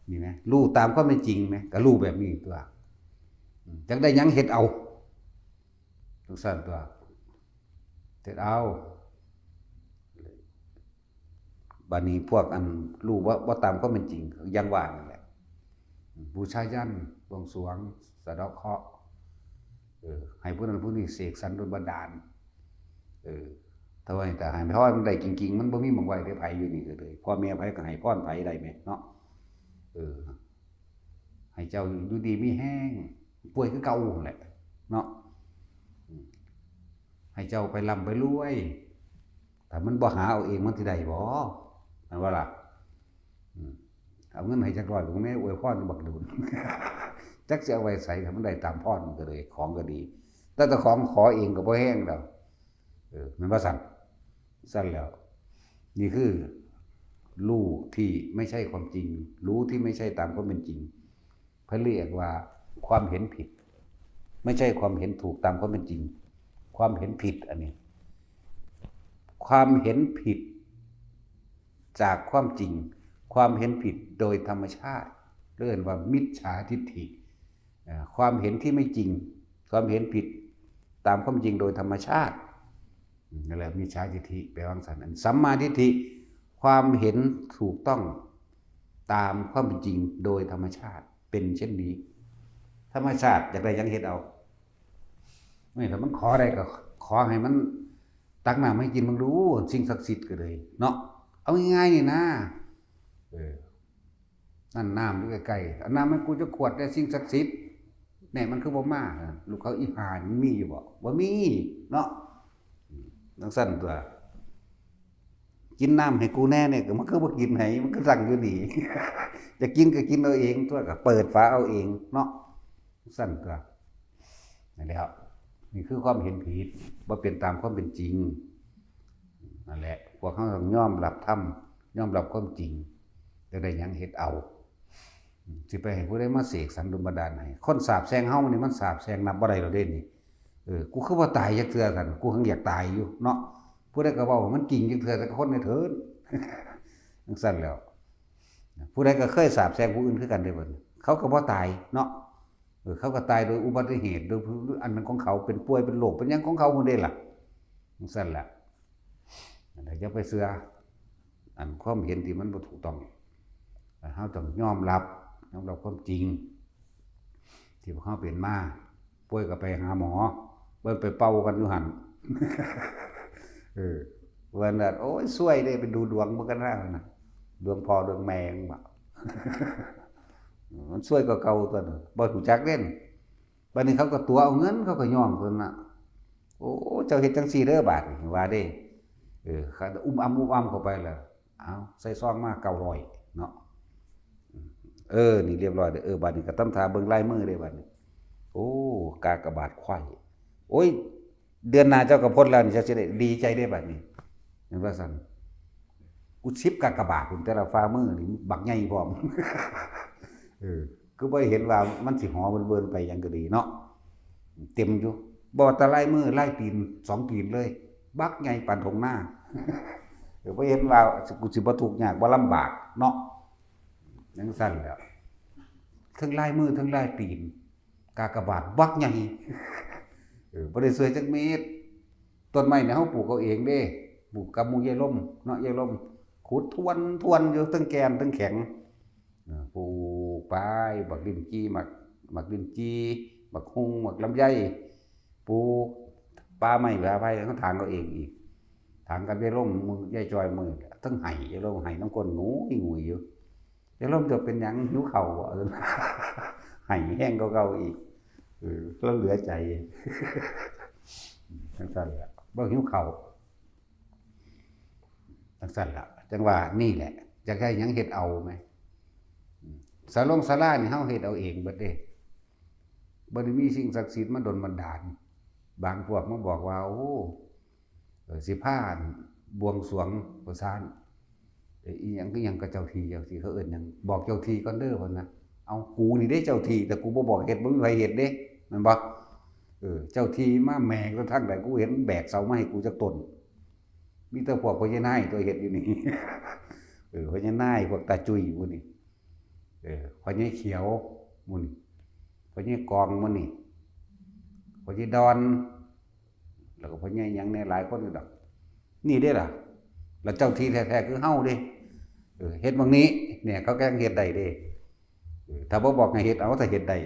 นี่นะ รู้ตามความเป็นจริงนะ ก็รู้แบบนี้ตัว จักได้หยังเฮ็ดเอา จังซั่นตัว เฮ็ดเอา บัดนี้พวกอันรู้ว่า บ่ตามความเป็นจริง อย่างว่านั่นแหละ บูชายัญ บวงสรวง สะเดาะเคราะห์ เออ ให้ผู้นั้นผู้นี้เสกสรรดลบันดาล เออ ถ้าว่าแต่ให้พรมันได้จริงๆ มันบ่มีหม่องไว้เด้ ไผอยู่นี่ก็เลย พ่อแม่ไผก็ให้พรไผได้แหมเนาะ เออ ให้เจ้าอยู่ดีมีแฮง ป่วยคือเก่านั่นแหละ เนาะ อืม ให้เจ้าไปร่ำไปรวย ถ้ามันบ่หาเอาเองมันสิได้บ่ แม่นบ่ล่ะ อืม เอาเงินให้จักร้อย ก็แม่อวยพรบักโดน จักสิเอาไว้ไส ถ้ามันได้ตามพรมันก็เลย ของก็ดี แต่เจ้าของขอเองก็บ่แฮงดอก เออ แม่นบ่ซั่น ซั่นแล้ว นี่คือรู้ที่ไม่ใช่ความจริง รู้ที่ไม่ใช่ตามความเป็นจริง เพิ่นเรียกว่าความเห็นผิด ไม่ใช่ความเห็นถูกตามความเป็นจริง ความเห็นผิดอันนี้ ความเห็นผิดจากความจริง ความเห็นผิดโดยธรรมชาติ เรียกว่ามิจฉาทิฏฐิ เอ่อ ความเห็นที่ไม่จริง ความเห็นผิดตามความจริงโดยธรรมชาติ อืม นั่นแหละมิจฉาทิฏฐิ แปลว่าซั่น อันสัมมาทิฏฐิ ความเห็นถูกต้องตามความเป็นจริงโดยธรรมชาติ เป็นเช่นนี้ ธรรมชาติอยากได้หยังเฮ็ดเอา นี่ถ้ามันขอได้ก็ขอให้มันตักน้ำให้กินมึงดู สิ่งศักดิ์สิทธิ์ก็เลยเนาะ เอาง่ายๆนี่นะ เออ นั่นน้ำอยู่ใกล้ๆ เอาน้ำให้กูจะขวดได้ สิ่งศักดิ์สิทธิ์ แน่มันคือบ่มา ลูกเขาอีห่านี่มันมีอยู่บ่ บ่มีเนาะ จังซั่นตัว กินน้ำให้กูแน่เนี่ย ก็มันคือบ่กินให้ มันก็สั่งอยู่นี่ จะกินก็กินเอาเองตัว ก็เปิดฝาเอาเองเนาะ จังซั่นตัว นั่นแหละครับ นี่คือความเห็นผิด บ่เป็นตามความเป็นจริง นั่นแหละ พวกเฮาต้องยอมรับธรรม ยอมรับความจริง จะได้หยังเฮ็ดเอา สิไปให้ผู้ใดมาเสกสรรดลบันดาลให้ คนสาปแช่งเฮานี่มันสาปแช่งนับบ่ได้แล้วเด้นี่ เออ กูคือบ่ตายจักเทื่อซั่น กูหังอยากตายอยู่เนาะ ผู้ใดก็เว้าให้มันจริงจักเทื่อ แต่คนในเถิน จังซั่นแหล้ว ผู้ใดก็เคยสาปแช่งผู้อื่นคือกันเด้บัดนี้ เขาก็บ่ตายเนาะ เออ เขาก็ตายโดยอุบัติเหตุ โดยอันนั้นของเขา เป็นป่วย เป็นโรค เป็นหยังของเขาพุ้นเด้ล่ะ จังซั่นแหละ อันใดอย่าไปเชื่อ อันความเห็นที่มันบ่ถูกต้อง เฮาต้องยอมรับ ยอมรับความจริง ที่พวกเฮาเป็นมา ป่วยก็ไปหาหมอ เพิ่นไปเป่ากันอยู่หั่น เออ เพิ่นน่ะ โอ้ย ซวยเด้ ไปดูดวงเบิ่งกันนะ ดวงพ่อดวงแม่มึงบ่ มันซวยกว่าเก่าตัวนั้น บ่รู้จักเด้ บัดนี้เขาก็ตั๋วเอาเงิน เขาก็ย่องตัวนั้นน่ะ โอ้ เจ้าเฮ็ดจังซี่เด้อบาดนี้ ว่าเด้ เออ เขาอุ้มอ้ำอุ้มอ้ำเข้าไปแล้ว เอา ใส่ซองมาเก้าร้อยเนาะ เออ นี่เรียบร้อยเด้อ เออ บัดนี้ก็ตำท่าเบิ่งลายมือเด้บัดนี้ โอ้ กากบาทไขว้ โอ้ย เดือนหน้าเจ้าก็พ้นแล้วนี่ เจ้าสิได้ดีใจเด้บัดนี้ เห็นว่าซั่น กูสิบกากบาทพุ้น แต่ละฝ่ามือนี่บักใหญ่พร้อม เออ คือบ่เห็นว่ามันสิหอเบิ่นๆไปหยังก็ดีเนาะ เต็มอยู่ บ่ว่าแต่ลายมือลายตีน สองตีนเลย บักใหญ่ปานทุ่งนา เออ บ่เห็นว่ากูสิบ่ทุกข์ยาก บ่ลำบากเนาะ จังซั่นแหล้ว เทิงลายมือเทิงลายตีน กากบาทบักใหญ่ เออ บ่ได้ช่วยจักเม็ด ต้นไม้เนี่ยเฮาปลูกเอาเองเด้ ปลูกกับหมู่ยายลมเนาะ ยายลม ขุดทวนทวนอยู่เทิงแก่นเทิงแข็ง เออ ปลูกไป บักลิ้นจี่ หมาก หมากลิ้นจี่ หมากฮุ่ง หมากลำไย ปลูกป่าไม้ป่าไผ่ เฮาถางเอาเองอีก ถางกับยายลม หมู่ยายจอย หมู่นี่แหละ เทิงไห้ ยายลมไห้นำก้นงุยงุยอยู่ ยายลมจะเป็นหยัง หิวข้าวบ่ เออ ไห้แฮงกว่าเก่าอีก เออ ลาวเหลือใจ จังซั่นล่ะ บ่หิวข้าว จังซั่นล่ะ จังว่านี่แหละ อยากได้หยังเฮ็ดเอาแหม อืม ศาลงศาลานี่เฮาเฮ็ดเอาเองเบิดเด้ บ่ได้มีสิ่งศักดิ์สิทธิ์มาดลบันดาล บางพวกมาบอกว่า โอ้ เออ สิพาบวงสรวงว่าซั่น เอ้ย อีหยังคือหยังกับเจ้าที่ เจ้าที่เขาเอิ้นหยัง บอกเจ้าที่ก่อนเด้อ เพิ่นนะ เอา กูนี่เด้เจ้าที่ แต่กูบ่บอกเฮ็ด บ่มีไผเฮ็ดเด้ แม่นบ่ เออ เจ้าที่มาแหมกทางใด กูเห็นแบกเสามาให้กูจักต้น มีแต่พวกพ่อใหญ่นายตัวเฮ็ดอยู่นี่ เออ พ่อใหญ่นาย พวกตาจุ้ยหมู่นี่ เออ พ่อใหญ่เขียวหมู่นี่ พ่อใหญ่กองหมู่นี่ พ่อใหญ่ดอน แล้วก็พ่อใหญ่หยังแหน่หลายคนอยู่ดอก นี่เด้ล่ะ แล้วเจ้าที่แท้ๆคือเฮาเด้ เออ เฮ็ดหม่องนี้ เนี่ย เขาก็ยังเฮ็ดได้เด้ เออ ถ้าบ่บอกให้เฮ็ด เอา ถ้าเฮ็ดได้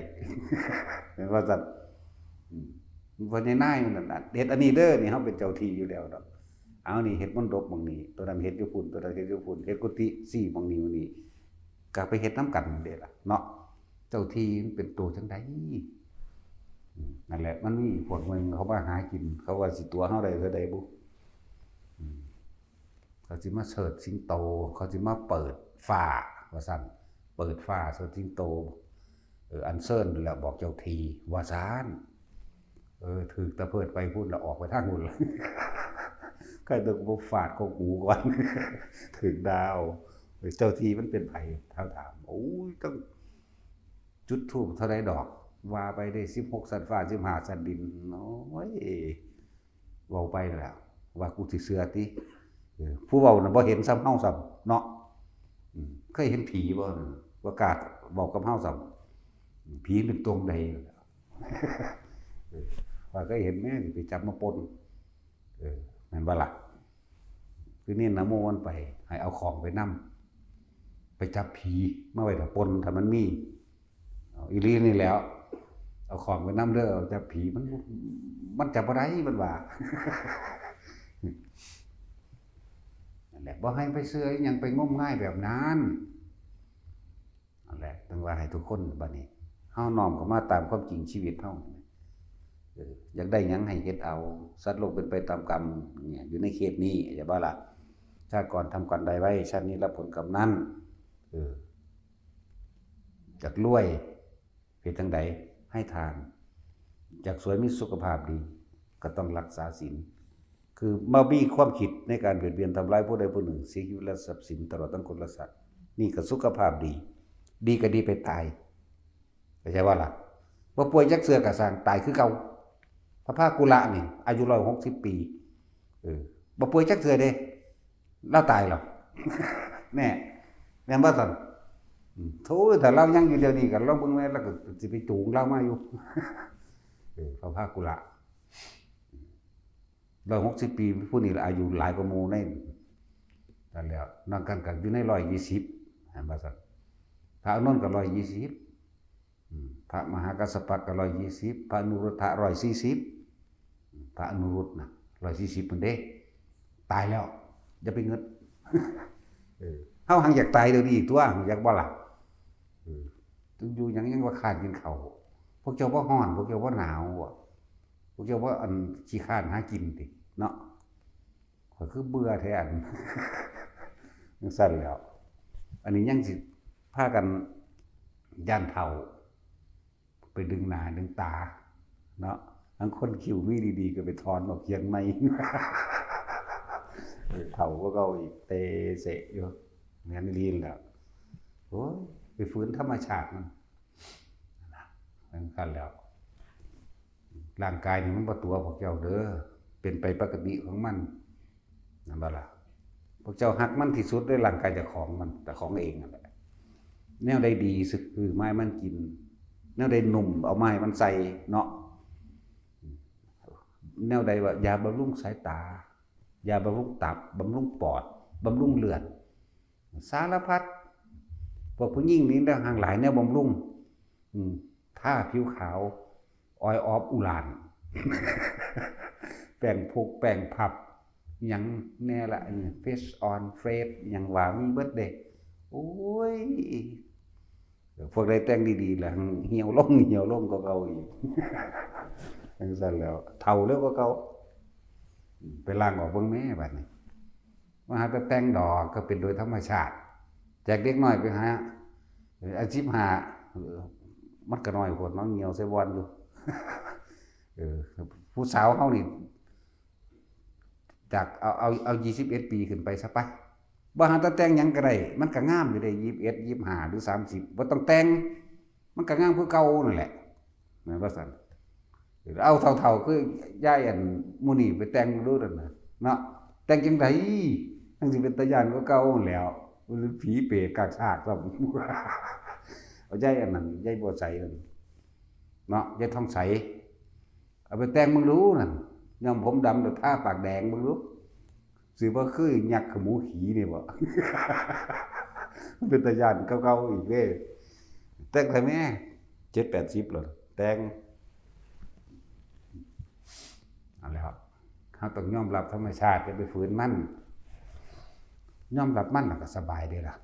แม่นว่าซั่น อืม พ่อใหญ่นายมันนั่นน่ะ เฮ็ดอันนี้เด้อ นี่เฮาเป็นเจ้าที่อยู่แล้วดอก เอา นี่เฮ็ดมณฑปหม่องนี้ ตัวนั้นเฮ็ดอยู่พุ้น ตัวนั้นเฮ็ดอยู่พุ้น เฮ็ดกุฏิสี่หม่องนี้หม่องนี้ ก็ไปเฮ็ดนำกันเด้ล่ะเนาะ เจ้าที่มันเป็นตัวจั่งใด อืม นั่นแหละ มันมีพวกหนึ่งเขามาหากิน เขาว่าสิตั๋วเฮาได้เท่าใดบุ อืม เขาสิมาเชิดสิงโต เขาสิมาเปิดฟ้า ว่าซั่น เปิดฟ้าเชิดสิงโต เออ อัญเชิญแล้วบอกเจ้าที่ ว่าซั่น เออ ถืกตะเพิดไปพุ้นละ ออกไปทางพุ้นละ ใครตัวกูฟาดของกูก่อน ถืกดาว เออ เจ้าที่มันเป็นไผ ถามถาม โอ้ย ต้องจุดธูปเท่าใดดอก ว่าไปได้สิบหกชั้นฟ้า สิบห้าชั้นดิน โอ้ย เว้าไปนั่นแหละ ว่ากูสิเชื่อติ เออ ผู้เว้าน่ะบ่เห็นซ้ำเฮาซ้ำเนาะ อืม เคยเห็นผีบ่ บ่กล้าเว้ากับเฮาซ้ำ ผีเป็นตนใด เออ ว่าเคยเห็นแม่ไปจับมาปน เออ แม่นบ่ล่ะ คือเน้นนะโมมันไป ให้เอาของไปนำ ไปจับผีมาไว้ถ้าปน ถ้ามันมี เอาอีหลีนี่แหล้ว เอาของไปนำเด้อ เอาจับผี มัน มันจับบ่ได้ มันว่า นั่นแหละ บ่ให้ไปเชื่ออิหยัง ไปงมงายแบบนั้น นั่นแหละ ต้องว่าให้ทุกคนบัดนี้ เฮาน้อมเข้ามาตามความจริงชีวิตเฮา เออ อยากได้หยังให้เฮ็ดเอา สัตว์โลกเป็นไปตามกรรม เนี่ย อยู่ในเขตนี้ อย่าบ่ล่ะ ชาติก่อนทำกรรมใดไว้ ชาตินี้รับผลกรรมนั้น เออ อยากรวย เฮ็ดจั่งใด ให้ทาน อยากสวยมีสุขภาพดี ก็ต้องรักษาศีล คือบ่มีความคิดในการเบียดเบียนทำร้ายผู้ใดผู้หนึ่ง เสียชีวิตและทรัพย์สิน ตลอดทั้งคนและสัตว์ นี่ก็สุขภาพดี ดีก็ดีไปตาย เข้าใจบ่ล่ะ บ่ป่วยจักเทื่อก็ซ่าง ตายคือเก่า พระพากุละนี่ อายุร้อยหกสิบปี เออ บ่ป่วยจักเทื่อเด้ ลาวตายแล้ว แน่ แม่นบ่ซั่น อืม โธ่ ถ้าลาวยังอยู่เดี๋ยวนี้ก็ลองเบิ่งแหน่ ลาวก็สิไปจูงลาวมาอยู่ เออ พระพากุละ ร้อยหกสิบปี ผู้นี้ละอายุหลายกว่าหมู่ในนั่นแหล้ว นอกกันก็อยู่ในร้อยยี่สิบ แม่นบ่ซั่น พระอานนท์ก็ร้อยยี่สิบ อืม พระมหากัสสปะก็ร้อยยี่สิบ พระอนุรุทธะร้อยสี่สิบ พระอนุรุทธนะ ร้อยสี่สิบ พุ้นเด้ ตายแล้ว อย่าไปงึด เออ เฮาหังอยากตายเดี๋ยวนี้ตั๊ว อยากบ่ล่ะ เออ อยู่หยังยังว่าคร้านกินข้าว พวกเจ้าบ่ฮ้อน พวกเจ้าบ่หนาวบ่ พวกเจ้าบ่อันขี้คร้านหากินติ เนาะ ข้อยคือเบื่อแท้อัน จั่งซั่นแหล้ว อันนี้ยังสิพากันย้านเฒ่า ไปดึงหน้าดึงตา เนาะ ลางคนคิ้วมีดีๆ ก็ไปถอนออกเขียนใหม่ เออ เฒ่ากว่าเก่าอีก เตเสะอยู่ แม่นอีหลีนั่นแหละ โอ้ย ไปฝืนธรรมชาติมัน จั่งซั่นแหล้ว ร่างกายนี่มันบ่ตั๋วพวกเจ้าเด้อ เป็นไปปกติของมัน แม่นบ่ล่ะ พวกเจ้าฮักมันที่สุดเด้อ ร่างกายเจ้าของมัน เจ้าของเองนั่นแหละ แนวใดดีซื้อมาให้มันกิน แนวใดนุ่มเอามาให้มันใส่เนาะ แนวใดว่ายาบำรุงสายตา ยาบำรุงตับ บำรุงปอด บำรุงเลือด สารพัด พวกผู้หญิงนี่นะ ห่างหลายแนวบำรุง อืม ทาผิวขาว ออยออฟอุหลาน แป้งพุก แป้งพับ หยังแน่ละ อันนี้ Face on Face หยังว่ามีเบิดเด้ โอ้ย พวกใดแต่งดีๆ ล่ะ เหี่ยวลง เหี่ยวลงกว่าเก่าอีก จั่งซั่นแหล้ว เฒ่าเร็วกว่าเก่า ไปล้างออกเบิ่งแหน่บัดนี้ มาหาแต่แต่งดอก ก็เป็นโดยธรรมชาติ แจกเด็กน้อยไปหา เอ่อ อาชีพหา เออ มันก็น้อยโพดเนาะ เหี่ยวใส่บ่อนอยู่ เออ ผู้สาวเฮานี่ จากเอา เอา เอา ยี่สิบเอ็ด ปีขึ้นไปซะไป บ่หาแต่แต่งหยังก็ได้ มันก็งามอยู่เด้ ยี่สิบเอ็ด ยี่สิบห้า หรือ สามสิบ บ่ต้องแต่ง มันก็งามคือเก่านั่นแหละ แม่นบ่ซั่น เอาเฒ่าๆ คือยายอันหมู่นี้ไปแต่งดูนั่นน่ะเนาะ แต่งจังได๋ จั่งสิเป็นตาย้านกว่าเก่าแหล้ว ผีเปรตกากซากซ้ำ เอายายอันนั้น ยายบัวใสนั่นเนาะ ยายทองใส เอาไปแต่งเบิ่งดูนั่น ย้อมผมดำแล้วทาปากแดงเบิ่งดู สิบ่คือยักษ์ขมูขี่นี่บ่ เป็นตาย้านเก่าๆ อีกเด้ แต่งไผแม่ เจ็ดแปดสิบแล้ว แต่ง เอาแล้ว เฮาต้องยอมรับธรรมชาติ อย่าไปฝืนมัน ยอมรับมันแล้วก็สบายเด้ล่ะ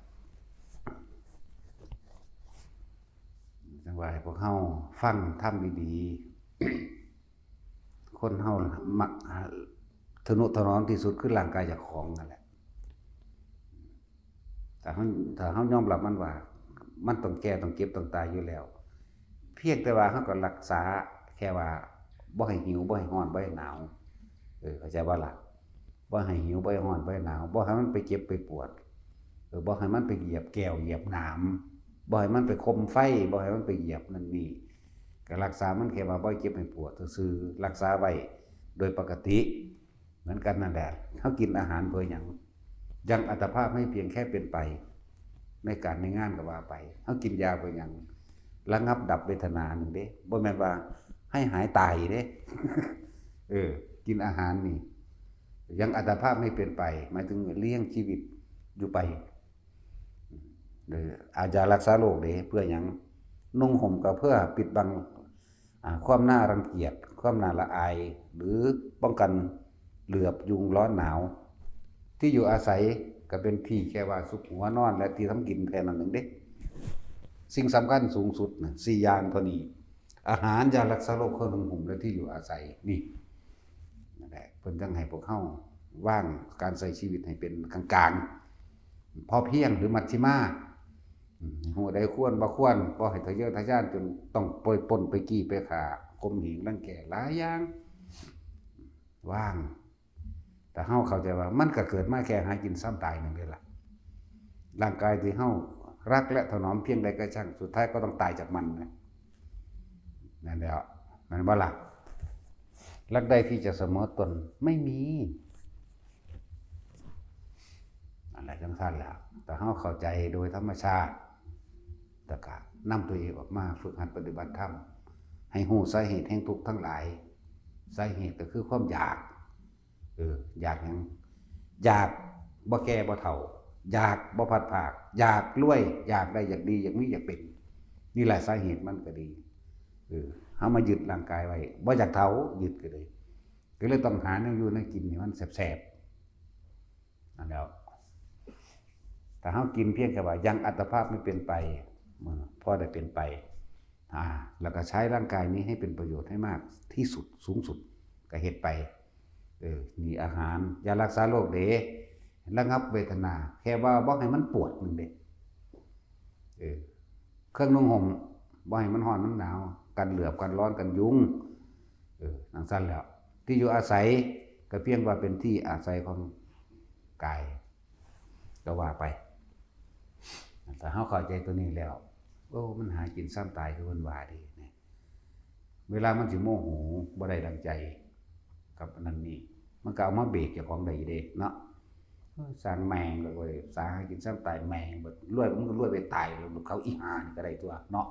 จั่งว่าให้พวกเฮาฟังธรรมดีๆ คนเฮามักทะนุถนอมที่สุดคือร่างกายเจ้าของนั่นแหละ ถ้าเฮา ถ้าเฮายอมรับมันว่า มันต้องแก่ ต้องเจ็บ ต้องตายอยู่แล้ว เพียงแต่ว่าเฮาก็รักษาแค่ว่าบ่ให้หิว บ่ให้ร้อน บ่ให้หนาว เออ เข้าใจบ่ล่ะ บ่ให้หิว บ่ให้ร้อน บ่ให้หนาว บ่ให้มันไปเจ็บไปปวด เออ บ่ให้มันไปเหยียบแก้ว เหยียบหนาม บ่ให้มันไปคมไฟ บ่ให้มันไปเหยียบนั่นนี่ ก็รักษามันแค่ว่าบ่ให้เจ็บให้ปวดซื่อๆ รักษาไว้โดยปกติ เหมือนกันนั่นแหละ เฮากินอาหารเพื่อหยัง ยังอัตภาพให้เพียงแค่เป็นไป ในการในงานก็ว่าไป เฮากินยาเพื่อหยัง ระงับดับเวทนาหนึ่งเด้ บ่แม่นว่าให้หายตายเด้ เออ กินอาหารนี่ ยังอัตภาพให้เป็นไป หมายถึงเลี้ยงชีวิตอยู่ไป หรืออาจจะรักษาโรคเด้ เพื่อหยัง นุ่งห่มก็เพื่อปิดบัง อ่า ความน่ารังเกียจ ความน่าละอาย หรือป้องกันเหลือบยุงร้อนหนาว ที่อยู่อาศัยก็เป็นที่แค่ว่าซุกหัวนอนและที่ทำกินแค่นั้นหนึ่งเด้ สิ่งสำคัญสูงสุดนะ สี่อย่างเท่านี้ อาหาร ยารักษาโรค เครื่องนุ่งห่ม และที่อยู่อาศัย นี่ นั่นแหละ เพิ่นจั่งให้พวกเฮาวางการใช้ชีวิตให้เป็นกลางๆ พอเพียงหรือมัชฌิมา อืม ฮู้ได้ควรบ่ควร บ่ให้ทะเยอทะยานจนต้องไปปล้นไปจี้ไปฆ่า ข่มเหงรังแกหลายอย่าง วาง แต่เฮาเข้าใจว่ามันก็เกิดมาแค่หากินซ้ำตายหนึ่งเด้ล่ะ ร่างกายที่เฮารักและถนอมเพียงใดก็ช่าง สุดท้ายก็ต้องตายจากมันนะ นั่นแหละ แม่นบ่ล่ะ รักใดที่จะเสมอตน ไม่มี นั่นแหละจั่งซั่นแหละ แต่เฮาเข้าใจโดยธรรมชาติ แต่ก็นำตัวเองออกมาฝึกหัดปฏิบัติธรรม ให้ฮู้สาเหตุแห่งทุกข์ทั้งหลาย สาเหตุก็คือความอยาก เออ อยากหยัง อยากบ่แก่บ่เฒ่า อยากบ่พลัดพราก อยากรวย อยากได้ อยากดี อยากมี อยากเป็น นี่แหละสาเหตุมันก็ดี เออ เฮามายึดร่างกายไว้ บ่อยากเฒ่า ยึดก็เลย ก็เลยต้องหาแนวอยู่แนวกินให้มันแซ่บๆ นั่นแหล้ว ถ้าเฮากินเพียงแค่ว่ายังอัตภาพไม่เป็นไป เออ พอได้เป็นไป อ่า แล้วก็ใช้ร่างกายนี้ให้เป็นประโยชน์ให้มากที่สุด สูงสุด ก็เฮ็ดไป เออ มีอาหาร ยารักษาโรคเด้ ระงับเวทนา แค่ว่าบ่ให้มันปวดหนึ่งเด้ เออ เครื่องนุ่งห่ม บ่ให้มันร้อนมันหนาว กันเหลือบ กันร้อน กันยุง เออ จั่งซั่นแหล้ว ที่อยู่อาศัย ก็เพียงว่าเป็นที่อาศัยของกาย ก็ว่าไป ถ้าเฮาเข้าใจตัวนี้แล้ว โอ้ มันหากินซ้ำตายคือเพิ่นว่าเด้ เนี่ย เวลามันสิโมโห บ่ได้ดังใจ กับอันนั้นนี่ มันก็เอามาเบรกเจ้าของได้อยู่เด้เนาะ เออ สร้างแม่งเลยเว้ย สาหากินซ้ำตายแม่ง บัดรวยมันก็รวยไปตายแล้ว เขาอีห่านี่ก็ได้ตัวเนาะ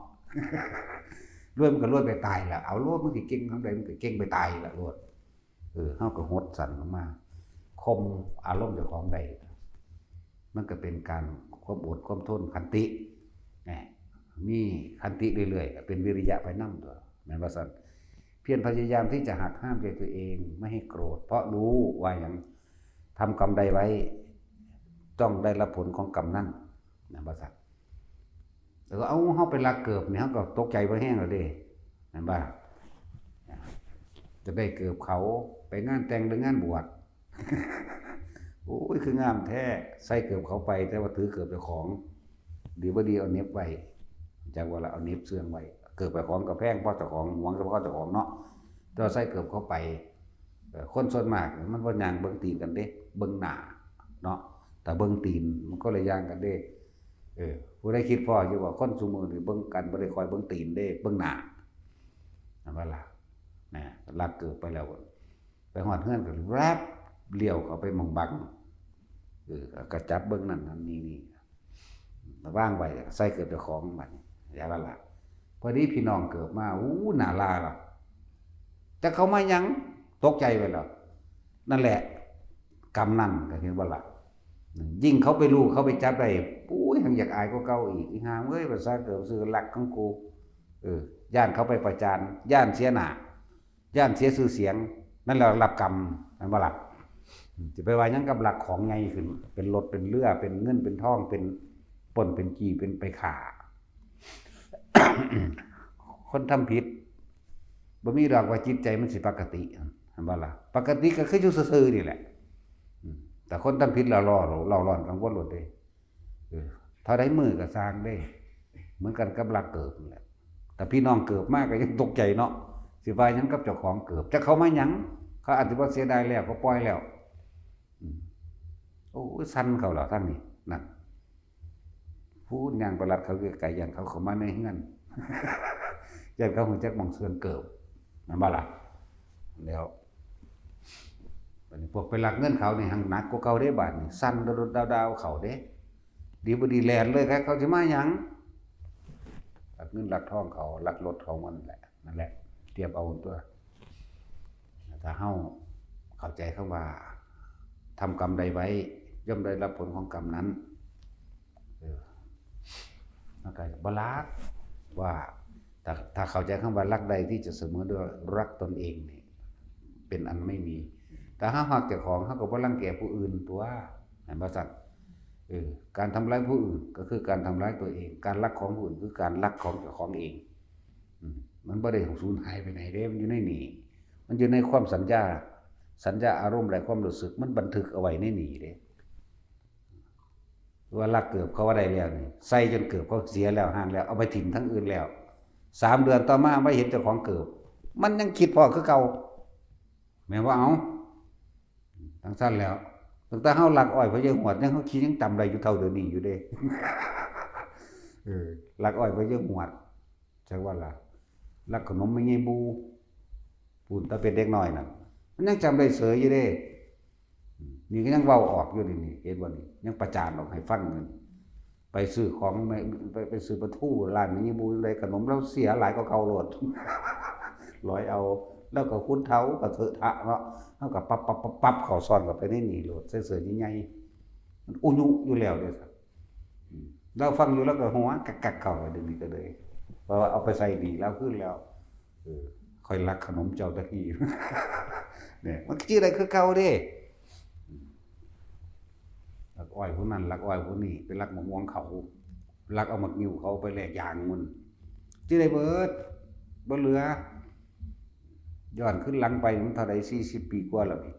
รวยมันก็รวยไปตายแหละ เอาโลด มันสิเก่งทางใด มันก็เก่งไปตายแหละโลด เออ เฮาก็หดสั่นลงมา ข่มอารมณ์เจ้าของได้ มันก็เป็นการความอดความทน ขันติ แหม มีขันติเรื่อยๆ ก็เป็นวิริยะไปนำตัว แม่นว่าซั่น เพียรพยายามที่จะหักห้ามใจตัวเองไม่ให้โกรธ เพราะรู้ว่าหยัง ทำกรรมใดไว้ ต้องได้รับผลของกรรมนั้น แม่นว่าซั่น แล้วก็เอาเฮาไปลักเกิบนี่ เฮาก็ตกใจบ่แฮงแล้วเด้ แม่นบ่ จะได้เกิบเขา ไปงานแต่งหรืองานบวช โอ้ย คืองามแท้ ใส่เกิบเขาไป แต่ว่าถือเกิบเจ้าของ ดีบ่ดีเอาเหน็บไว้ จักว่าละเอาเหน็บเสื้องไว้ เกิบเจ้าของก็แพง เพราะเจ้าของหวงเฉพาะเจ้าของเนาะ แต่ว่าใส่เกิบเขาไป เอ่อ คนส่วนมากมันบ่ย่างเบิ่งตีนกันเด้ เบิ่งหน้าเนาะ ถ้าเบิ่งตีนมันคนละอย่างกันเด้ เออ ผู้ใดคิดพ้ออยู่ว่าคนซุมื้อนี้เบิ่งกันบ่ได้ค่อยเบิ่งตีนเด้ เบิ่งหน้า แม่นบ่ล่ะ นะ ลักเกิบไปแล้ว ไปฮอดเฮือนก็แวบเลี้ยวเข้าไปหม่องบัง เออ ก็จับเบิ่งนั่นนั่นนี่นี่ วางไว้ ใส่เกิบเจ้าของบัดนี้ อย่าว่าล่ะ พอดีพี่น้องเกิบมา อู้ หน้าลาล่ะ จักเขามาหยัง ตกใจไปแล้ว นั่นแหละ กรรมนั่น ก็เห็นบ่ล่ะ ยิ่งเขาไปรู้ เขาไปจับได้ ปุ้ย ยังอยากอายกว่าเก่าอีก อีห่าเอ้ย ภาษาเกิบซื่อลักของกู เออ ย่านเขาไปประจาน ย่านเสียหน้า ย่านเสียชื่อเสียง นั่นแหละรับกรรม แม่นบ่ล่ะ อืม สิไปว่าหยังกับลักของใหญ่ขึ้น เป็นรถ เป็นเรือ เป็นเงิน เป็นทอง เป็นปล้น เป็นจี้ เป็นไปฆ่า คนทำผิด บ่มีดอกว่าจิตใจมันสิปกติ แม่นบ่ล่ะ ปกติก็คืออยู่ซื่อๆนี่แหละ อืม แต่คนทำผิดแล้วเร่า เร่าร้อนกังวลโลดเด้ เออ เท่าใดมื้อก็ซ่างเด้ เหมือนกันกับลักเกิบนั่นแหละ แต่พี่น้องเกิบมาก็ยังตกใจเนาะ สิว่าหยังกับเจ้าของเกิบ จักเขามาหยัง เขาอาจสิว่าเสียดายแล้ว ก็ปล่อยแล้ว อืม โอ้ย สั่นเขาแล้วทางนี้ นั่น พู้นย่างไปลัดเขาไกลๆ ย่านเขาเข้ามาในเฮือน ย่านเขาฮู้จักหม่องซ่อนเกิบ แม่นบ่ล่ะ แล้ว บัดนี้พวกไปลักเงินเขานี่แฮ่งหนักกว่าเก่าเด้ บาดนี้ สั่นดาวๆๆ เขาเด้ ดีบ่ดีแล่นเลยครับ เขาสิมาหยัง ลักเงินลักทองเขา ลักรถเขา มันแหละ นั่นแหละ เตรียมเอาตัว ถ้าเฮาเข้าใจคำว่า ทำกรรมใดไว้ ย่อมได้รับผลของกรรมนั้น เออ มันก็บ่ลัก ว่า ถ้า ถ้าเข้าใจคำว่ารักใดที่จะเสมอด้วยรักตนเองนี่ เป็นอันไม่มี ถ้าเฮาฮักเจ้าของ เฮาก็บ่รังแกผู้อื่นตั๊ว แม่นบ่ซั้น เออ การทำร้ายผู้อื่นก็คือการทำร้ายตัวเอง การลักของผู้อื่นคือการลักของเจ้าของเอง อืม มันบ่ได้สูญหายไปไหนเด้ มันอยู่ในนี่ มันอยู่ในความสัญญา สัญญาอารมณ์และความรู้สึก มันบันทึกเอาไว้ในนี่เด้ ว่าลักเกิบเขาว่าได้แล้วนี่ ใส่จนเกิบเขาเสียแล้ว ห่างแล้ว เอาไปถิ่มทางอื่นแล้ว สามเดือนต่อมามาเห็นเจ้าของเกิบ มันยังคิดพ้อคือเก่า แม่นบ่ เอา จั่งซั้นแล้ว ตั้งแต่เฮาลักอ้อยพ่อใหญ่หวด ยัง เฮาคิดยังจำได้อยู่เท่าเดี๋ยวนี้อยู่เด้ เออ ลักอ้อยพ่อใหญ่หวด จักว่าล่ะ ลักขนมแม่ใหญ่บู พู้น แต่เป็นเด็กน้อยนั่น มันยังจำได้เสยอยู่เด้ อืม นี่ก็ยังเว้าออกอยู่นี่ นี่ เห็นบ่นี่ ยังประจานออกให้ฟังอยู่นี่ ไปซื้อของ ไป ไป ไปซื้อปลาทูร้านแม่ใหญ่บูจั่งใด ขนมลาวเสียหลายกว่าเก่าโลด ลอยเอา แล้วก็คุณเฒ่าก็เถอะทะเนาะ เฮาก็ปับปับปับปับเข้าซ่อนเข้าไปในนี่โลด ใส่เสื้อใหญ่ๆ มันอุยุอยู่แล้วเด้อครับ อืม ลาวฟังอยู่ลาวก็หัวกักๆ เข้า เดี๋ยวนี้ก็เลย เพราะว่าเอาไปใส่หนี้ลาวคืนแล้ว เออ ข้อยลักขนมเจ้าตะกี้ เนี่ย มันคือได้คือเก่าเด้ อืม ลักอ้อยผู้นั้น ลักอ้อยผู้นี้ ไปลักมะม่วงเขา ลักเอาหมากงิ้วเขาไปแลกยางมัน สิได้เบิด บ่เหลือ ย้อนขึ้นหลังไปมันเท่าใด สี่สิบปีกว่าแล้วนี่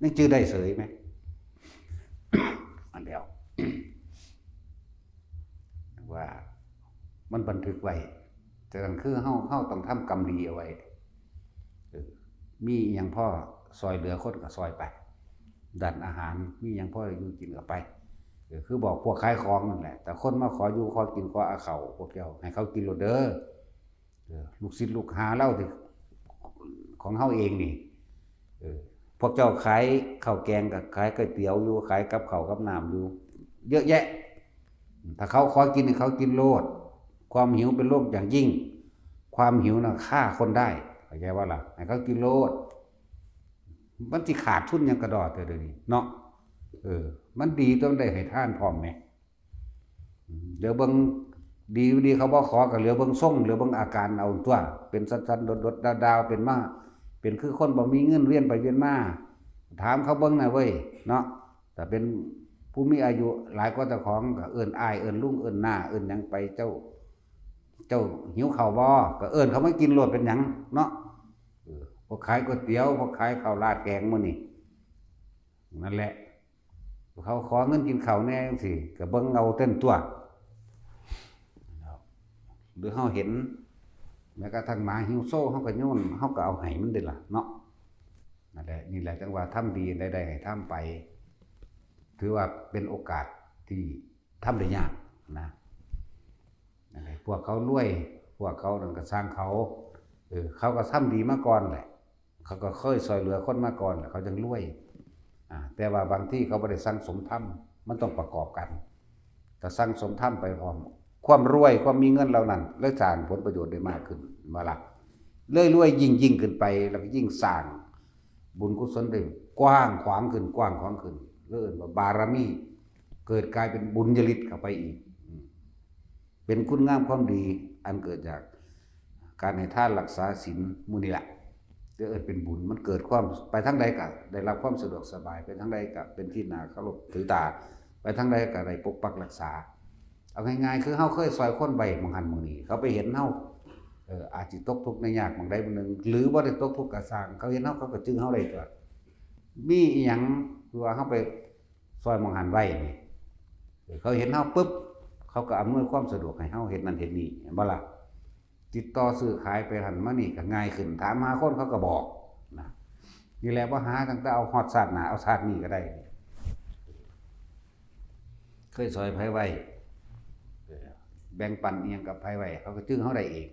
ยังจื่อได้เสยไหม อันเดียว ว่ามันบันทึกไว้ ฉะนั้นคือเฮา เฮาต้องทำกรรมดีเอาไว้ เออ มีอิหยังพอซ่อยเหลือคนก็ซ่อยไป ด้านอาหาร มีหยังพอได้อยู่กินก็ไป เออ คือบอกพวกขายของนั่นแหละ แต่คนมาขออยู่ขอกินขอเอาเข้า พวกเจ้าให้เขากินโลดเด้อ เออ ลูกศิษย์ลูกหาลาวที่ ของเฮาเองนี่ เออ พวกเจ้าขายข้าวแกงก็ขายก๋วยเตี๋ยวอยู่ ขายกับข้าวกับน้ำอยู่ เยอะแยะ ถ้าเขาขอกินนี่เขากินโลด ความหิวเป็นโรคอย่างยิ่ง ความหิวน่ะฆ่าคนได้ เข้าใจบ่ล่ะ ให้เขากินโลด มันสิขาดทุนหยังกะด้อเทื่อเดี๋ยวนี้เนาะ เออ มันดีต้องได้ให้ทานพร้อมแหม เหลือเบิ่งดีบ่ดีเขาบ่ขอ ก็เหลือเบิ่งทรง เหลือเบิ่งอาการเอาตั๊ว เป็นสั่นๆ ดดๆ ดาวๆ เป็นมา เป็นคือคนบ่มีเงินเวียนไปเวียนมา ถามเขาเบิ่งน่ะเว้ย เนาะ แต่เป็นผู้มีอายุหลายกว่าเจ้าของ ก็เอิ้นอ้าย เอิ้นลุง เอิ้นน้า เอิ้นหยังไป เจ้า เจ้าหิวข้าวบ่ ก็เอิ้นเขามากินโลด เป็นหยังเนาะ เออ พวกขายก๋วยเตี๋ยว พวกขายข้าวราดแกงมื้อนี้ นั่นแหละ เขาขอเงินกินข้าวแหน่จั่งซี้ ก็เบิ่งเอาเต้นตั๊ว หรือเฮาเห็น แม้กระทั่งหมาหิวโซ เฮาก็โยน เฮาก็เอาให้มันเด้ล่ะเนาะ นั่นแหละ นี่แหละจั่งว่าทำดีได้ ได้ให้ทำไป ถือว่าเป็นโอกาสที่ทำได้ยากนะ นั่นแหละ พวกเขารวย พวกเขานั่นก็ซ่างเขา เออ เขาก็ทำดีมาก่อนแหละ เขาก็เคยซอยเหลือคนมาก่อนแหละ เขาจั่งรวย อ่า แต่ว่าบางทีเขาบ่ได้สั่งสมทำ มันต้องประกอบกัน ถ้าสั่งสมทำไปพร้อม ความรวย ความมีเงินเหล่านั้น เลยสร้างผลประโยชน์ได้มากขึ้น ว่าล่ะ เลยรวยยิ่งๆขึ้นไป แล้วก็ยิ่งสร้างบุญกุศลได้กว้างขวางขึ้น กว้างขวางขึ้น เลยเอิ้นว่าบารมี เกิดกลายเป็นบุญญาฤทธิ์เข้าไปอีก อืม เป็นคุณงามความดีอันเกิดจากการให้ทานรักษาศีลหมู่นี้แหละ เดี๋ยวเอิ้นเป็นบุญ มันเกิดความ ไปทางใดก็ได้รับความสะดวกสบาย ไปทางใดก็เป็นที่น่าเคารพถือตา ไปทางใดก็ได้ปกปักรักษา เอาง่ายๆ คือเฮาเคยซอยคนไว้หม่องหั้นหม่องนี้ เขาไปเห็นเฮา เออ อาจสิตกทุกข์ได้ยากหม่องใดหม่องหนึ่ง หรือบ่ได้ตกทุกข์ก็ซ่าง เขาเห็นเฮา เขาก็จึงเฮาได้ตัว มีอีหยัง คือว่าเฮาไปซอยหม่องหั้นไว้นี่ เออ เขาเห็นเฮาปุ๊บ เขาก็อำนวยความสะดวกให้เฮาเฮ็ดนั่นเฮ็ดนี่ เห็นบ่ล่ะ ติดต่อซื้อขายไปหั้นมานี่ก็ง่ายขึ้น ถามหาคนเขาก็บอกนะ นี่แหละ บ่หาตั้งแต่เอาฮอดชาติหน้า เอาชาตินี้ก็ได้ เคยซอยไผไว้ เออ แบ่งปันอิหยังกับไผไว้ เขาก็จึงเฮาได้เอง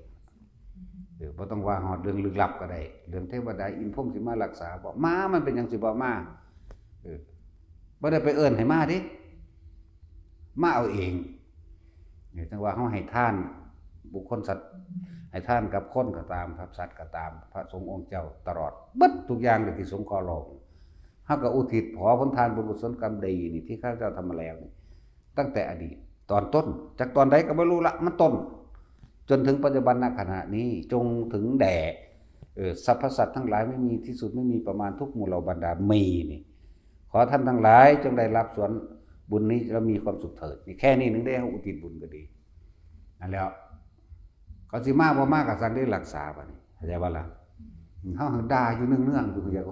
เออ บ่ต้องว่าฮอดเรื่องลึกลับก็ได้ เรื่องเทวดาอินพรหมสิมารักษาบ่ มา มันเป็นหยังสิบ่มา เออ บ่ได้ไปเอิ้นให้มาเด้ มาเอาเอง เนี่ย จั่งว่าเฮาให้ทานบุคคลสัตว์ ให้ทานกับคนก็ตาม กับสัตว์ก็ตาม พระสงฆ์องค์เจ้าตลอด เบิดทุกอย่างเลยที่สงเคราะห์โลก เฮาก็อุทิศขอผลทานบุญกุศลกรรมดีนี่ที่ข้าพเจ้าทำมาแล้วนี่ ตั้งแต่อดีตตอนต้น จากตอนใดก็บ่รู้ละ มันต้น จนถึงปัจจุบันณขณะนี้ จงถึงแด่ เอ่อ สรรพสัตว์ทั้งหลายไม่มีที่สุด ไม่มีประมาณ ทุกหมู่เหล่าบรรดา มีนี่ ขอท่านทั้งหลายจงได้รับส่วนบุญนี้แล้วมีความสุขเถิด นี่แค่นี้หนึ่งได้ เฮาอุทิศบุญก็ดี นั่นแหล้ว เขาสิมาบ่มาก็ซ่างได้ รักษาบัดนี้ เข้าใจบ่ล่ะ เฮาหั้นด่าอยู่เนืองๆอยู่ อยาก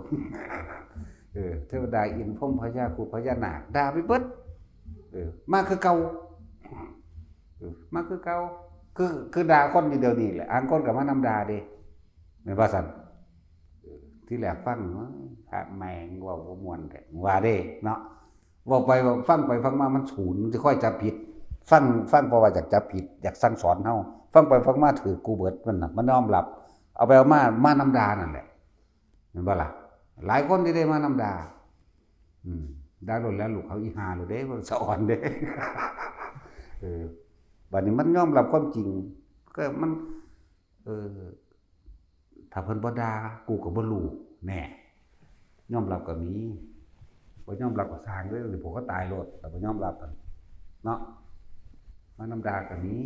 เออ เทวดาอินพรหมพญาครุฑพญานาค ด่าไปเบิด เออ มาคือเก่า เออ มาคือเก่า คือ คือด่าคนอยู่เดี๋ยวนี้แหละ อังคนก็มานำด่าเด้ แม่นบ่ซั่น เออ ที่แรกฟัง โอ๊ย พระแม่งเว้าบ่ม่วนแท้ ว่าเด้เนาะ เว้าไป ฟังไปฟังมามันศูนย์ มันสิค่อยจับผิด ฟัง ฟังเพราะว่าอยากจับผิด อยากสั่งสอนเฮา ฟังไปฟังมาถืกกูเบิด มันน่ะ มันยอมรับ เอาไปเอามา มานำด่านั่นแหละ แม่นบ่ล่ะ หลายคนที่ได้มานำด่า อืม ด่าโลดแล้วลูกเขาอีห่าโลดเด้ สะออนเด้ เออ บัดนี้มันยอมรับความจริง ก็มัน เออ ถ้าเพิ่นบ่ด่า กูก็บ่รู้ แน่ ยอมรับก็มี บ่ยอมรับก็ซ่างเด้อ เดี๋ยวพวกก็ตายโลด ถ้าบ่ยอมรับอะ เนาะ มานำด่าก็มี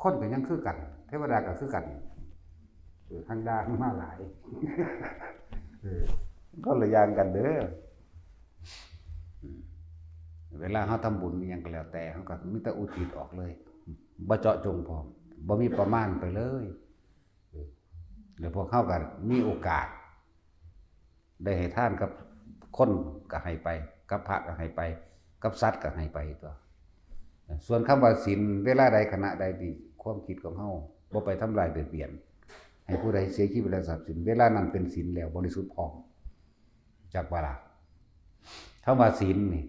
คนก็ยังคือกัน เทวดาก็คือกัน เออ ทางด่ามันมาหลาย เออ คนละอย่างกันเด้อ อืม เวลาเฮาทำบุญอิหยังก็แล้วแต่ เฮาก็มีแต่อุทิศออกเลย บ่เจาะจงพร้อม บ่มีประมาณไปเลย เออ แล้วพวกเฮาก็มีโอกาส ได้ให้ทานกับคนก็ให้ไป กับพระก็ให้ไป กับสัตว์ก็ให้ไปตั๊ว ส่วนคำว่าศีล เวลาใดขณะใดที่ความคิดของเฮาบ่ไปทำลายเบียดเบียน ให้ผู้ใดเสียชีวิตและทรัพย์สิน เวลานั้นเป็นศีลแล้วบริสุทธิ์ผ่อง จักบ่ล่ะ คำว่าศีลนี่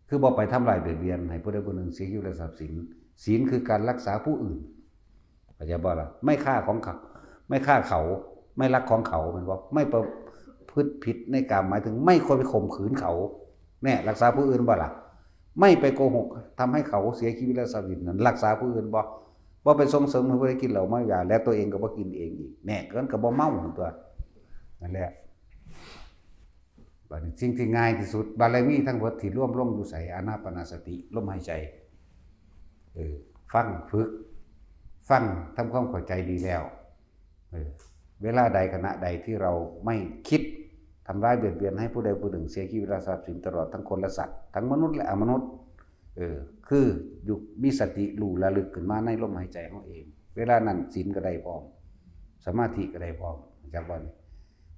คือบ่ไปทำลายเบียดเบียนให้ผู้ใดผู้หนึ่งเสียชีวิตและทรัพย์สิน ศีลคือการรักษาผู้อื่น เข้าใจบ่ล่ะ ไม่ฆ่าของเขา ไม่ฆ่าเขา ไม่ลักของเขา แม่นบ่ ไม่ประพฤติผิดในกาม หมายถึงไม่ควรไปข่มขืนเขา แน่ รักษาผู้อื่นบ่ล่ะ ไม่ไปโกหกทำให้เขาเสียชีวิตและทรัพย์สินนั้น รักษาผู้อื่นบ่ บ่ไปส่งเสริมให้ผู้ใดกินเหล้าเมายา และตัวเองก็บ่กินเองอีก แน่ มันก็บ่เมาตั๊ว นั่นแหละ บัดนี้สิ่งที่ง่ายที่สุด บารมีทั้งหมดที่รวมลงอยู่ไส อานาปานสติ ลมหายใจ เออ ฟัง ฝึก ฟัง ทำความเข้าใจดีแล้ว เออ เวลาใดขณะใดที่เราไม่คิดทำร้ายเบียดเบียนให้ผู้ใดผู้หนึ่งเสียชีวิตและทรัพย์สิน ตลอดทั้งคนและสัตว์ ทั้งมนุษย์และอมนุษย์ เออ คืออยู่มีสติรู้ระลึกขึ้นมาในลมหายใจของเอง เวลานั้นศีลก็ได้พร้อม สมาธิก็ได้พร้อม จักบ่นี่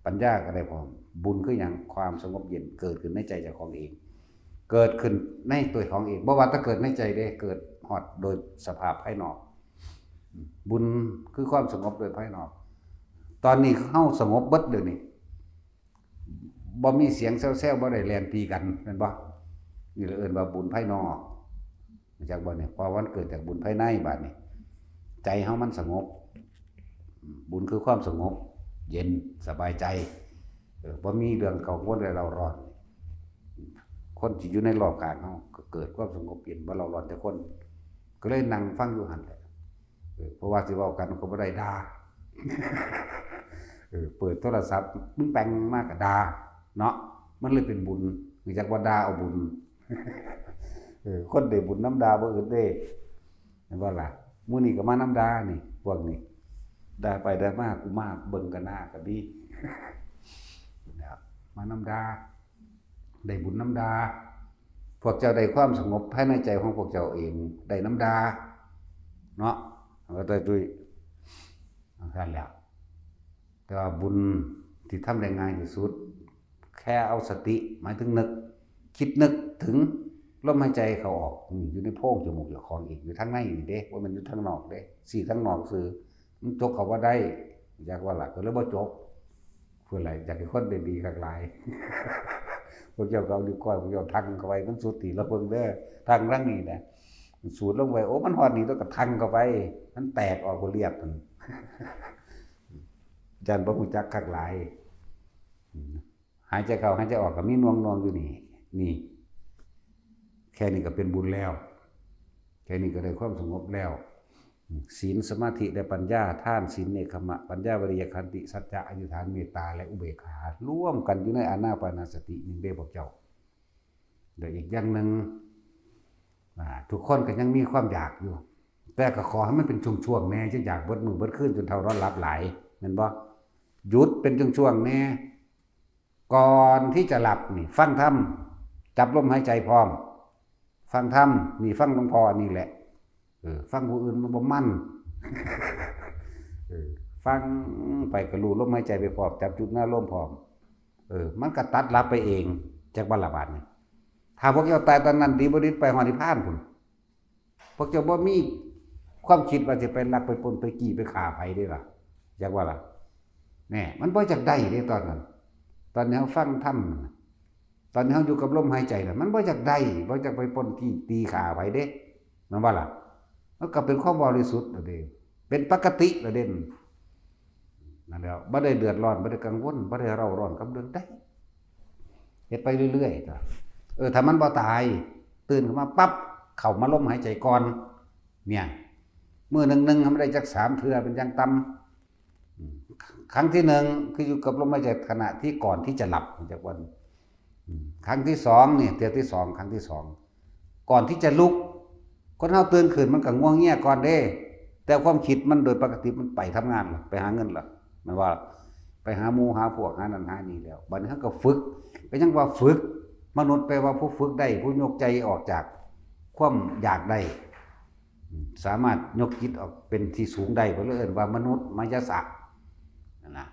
ปัญญาก็ได้พร้อม บุญคือหยัง ความสงบเย็นเกิดขึ้นในใจเจ้าของเอง เกิดขึ้นในตัวของเอง บ่ว่าแต่เกิดในใจเด้ เกิดฮอดโดยสภาพภายนอก บุญคือความสงบโดยภายนอก ตอนนี้เฮาสงบเบิดเดี๋ยวนี้ บ่มีเสียงแซวๆ บ่ได้แล่นตีกัน แม่นบ่ นี่เราเอิ้นว่าบุญภายนอก รู้จักบ่เนี่ย เพราะมันเกิดจากบุญภายใน บาดนี้ ใจเฮามันสงบ บุญคือความสงบ เย็นสบายใจ เออ บ่มีเรื่องกังวลและเร่าร้อน คนที่อยู่ในรอบข้างเฮาก็เกิดความสงบเย็น บ่เร่าร้อนจักคน ก็เลยนั่งฟังอยู่หั่นแหละ เออ เพราะว่าสิเว้ากันก็บ่ได้ด่า เออ เปิดโทรศัพท์ มึงแปงมากก็ด่า เนาะ มันเลยเป็นบุญ รู้จักว่าด่าเอาบุญ เออ คนได้บุญนำด่าบ่อึดเด้ แม่นบ่ล่ะ มื้อนี้ก็มานำด่านี่ พวกนี้ ด่าไปด่ามา กูมาเบิ่งกันหน้าก็ดี นะครับ มานำด่า ได้บุญนำด่า พวกเจ้าได้ความสงบภายในใจของพวกเจ้าเอง ได้นำด่า เนาะ ก็ได้ด้วย นั่นแหละ แต่ว่าบุญที่ทำได้ง่ายที่สุด แค่เอาสติ หมายถึงนึก คิดนึกถึงลมหายใจเข้าออก นี่อยู่ในโพรงจมูกเจ้าของเอง อยู่ทางในนี่เด้ บ่แม่นอยู่ทางนอกเด้ ซี้ทางนอกซื่อ มันจกเข้าบ่ได้ อยากว่าล่ะ ก็เลยบ่จก เพิ่นล่ะ อยากให้คนได้ดีคักหลาย พวกเจ้าก็เอานิ้วก้อย พวกเจ้าทั่งเข้าไป มันสุดที่ละเบิ่งเด้อ ทั่งทางนี้นะ สูดลงไป โอ้ มันฮอดนี่ ต้องก็ทั่งเข้าไป มันแตกออกบ่เรียบ หั่น ย่านบ่รู้จักคักหลาย อืม หายใจเข้า หายใจออกก็มีหน่วงๆอยู่นี่ นี่ แค่นี้ก็เป็นบุญแล้ว แค่นี้ก็ได้ความสงบแล้ว อืม ศีล สมาธิ และปัญญา ทาน ศีล เนกขัมมะ ปัญญา วิริยะ ขันติ สัจจะ อธิษฐาน เมตตา และอุเบกขา รวมกันอยู่ในอานาปานสตินี่เด้พวกเจ้า เดี๋ยวอีกอย่างหนึ่ง อ่า ทุกคนก็ยังมีความอยากอยู่ แต่ก็ขอให้มันเป็นช่วงๆแน่ จะอยากเบิดมื้อเบิดคืนจนเฒ่านอนหลับหลาย แม่นบ่ หยุดเป็นช่วงๆแน่ ก่อนที่จะหลับนี่ ฟังธรรม จับลมหายใจพร้อม ฟังธรรม นี่ฟังหลวงพ่ออันนี้แหละ เออ ฟังผู้อื่นมันบ่มัน เออ ฟังไปก็รู้ลมหายใจไปพร้อม จับจุดหน้าลมพร้อม เออ มันก็ตัดหลับไปเอง จักว่าละบาดนี่ ถ้าพวกเจ้าตายตอนนั้น ดีบ่ดีไปฮอดนิพพานพุ้น พวกเจ้าบ่มีความคิดว่าสิไปลักไปปล้นไปจี้ไปฆ่าไผเด้ล่ะ อยากว่าล่ะ แน่ มันบ่อยากได้เด้ตอนนั้น ตอนนี้เฮาฟังธรรมน่ะ ตอนนี้เฮาอยู่กับลมหายใจน่ะ มันบ่อยากได้ บ่อยากไปปล้นจี้ตีฆ่าไผเด้ แม่นบ่ล่ะ มันก็เป็นความบริสุทธิ์แล้วเด้ เป็นปกติแล้วเด้ นั่นแหละ บ่ได้เดือดร้อน บ่ได้กังวล บ่ได้เร่าร้อนกับเรื่องใด เฮ็ดไปเรื่อยๆ เออ ถ้ามันบ่ตาย ตื่นขึ้นมาปั๊บ เข้ามาลมหายใจก่อน เนี่ย มื้อหนึ่งๆ ให้มันได้จักสามเทื่อเป็นอย่างต่ำ อืม ครั้งที่หนึ่งคืออยู่กับลมหายใจขณะที่ก่อนที่จะหลับ จักวัน อืม ครั้งที่สองเนี่ย เทื่อที่สอง ครั้งที่สอง ก่อนที่จะลุก คนเฮาตื่นขึ้นมันก็งัวเงียก่อนเด้ แต่ความคิดมันโดยปกติมันไปทำงานล่ะ ไปหาเงินล่ะ แม่นว่า ไปหาหมู่หาพวก หานั่นหานี่แล้ว บัดนี้เฮาก็ฝึก ก็ยังว่าฝึก มนุษย์แปลว่าผู้ฝึกได้ ผู้ยกใจออกจากความอยากได้ สามารถยกจิตออกเป็นที่สูงได้ เพิ่นเลยเอิ้นว่ามนุษย์มายสะ นั่นนะ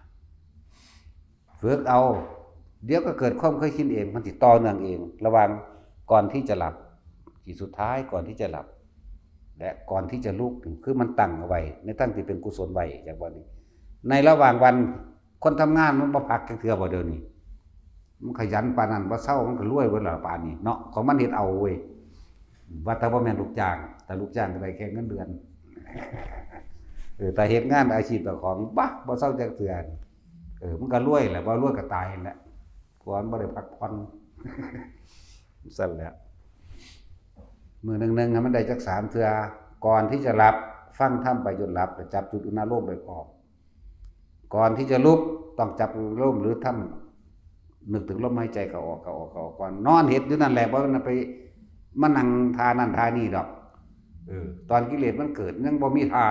ฝึกเอา เดี๋ยวก็เกิดความเคยชินเอง มันสิต่อเนื่องเอง ระหว่างก่อนที่จะหลับ ที่สุดท้ายก่อนที่จะหลับ และก่อนที่จะลุก คือมันตั้งเอาไว้ ในตั้งที่เป็นกุศลไว้ จากวันนี้ ในระหว่างวัน คนทำงานมันบ่พักจักเทื่อบ่เดี๋ยวนี้ มันขยันปานนั้น บ่เซา มันก็รวยเบิดแล้วปานนี้เนาะ ของมันเฮ็ดเอาเว้ย ว่าแต่บ่แม่นลูกจ้าง แต่ลูกจ้างก็ได้แค่เงินเดือน เออ แต่เฮ็ดงานอาชีพเจ้าของ บ่ บ่เซาจักเทื่อ เออ มันก็รวยแหละ บ่รวยก็ตายนั่นแหละ เพราะมันบ่ได้พักผ่อน ซั่นแหละ มื้อหนึ่งๆ ให้มันได้จักสามเทื่อ ก่อนที่จะหลับ ฟังธรรมไปจนหลับ แล้วจับจุดอุณาโลมไปพร้อม ก่อนที่จะลุกต้องจับอุณาโลมหรือทำ นึกถึงลมหายใจเข้าออก เข้าออก เข้าออกก่อน นอนเฮ็ดอยู่นั่นแหละ บ่แม่นไปมานั่งท่านั่นท่านี่ดอก เออ ตอนกิเลสมันเกิดยังบ่มีท่า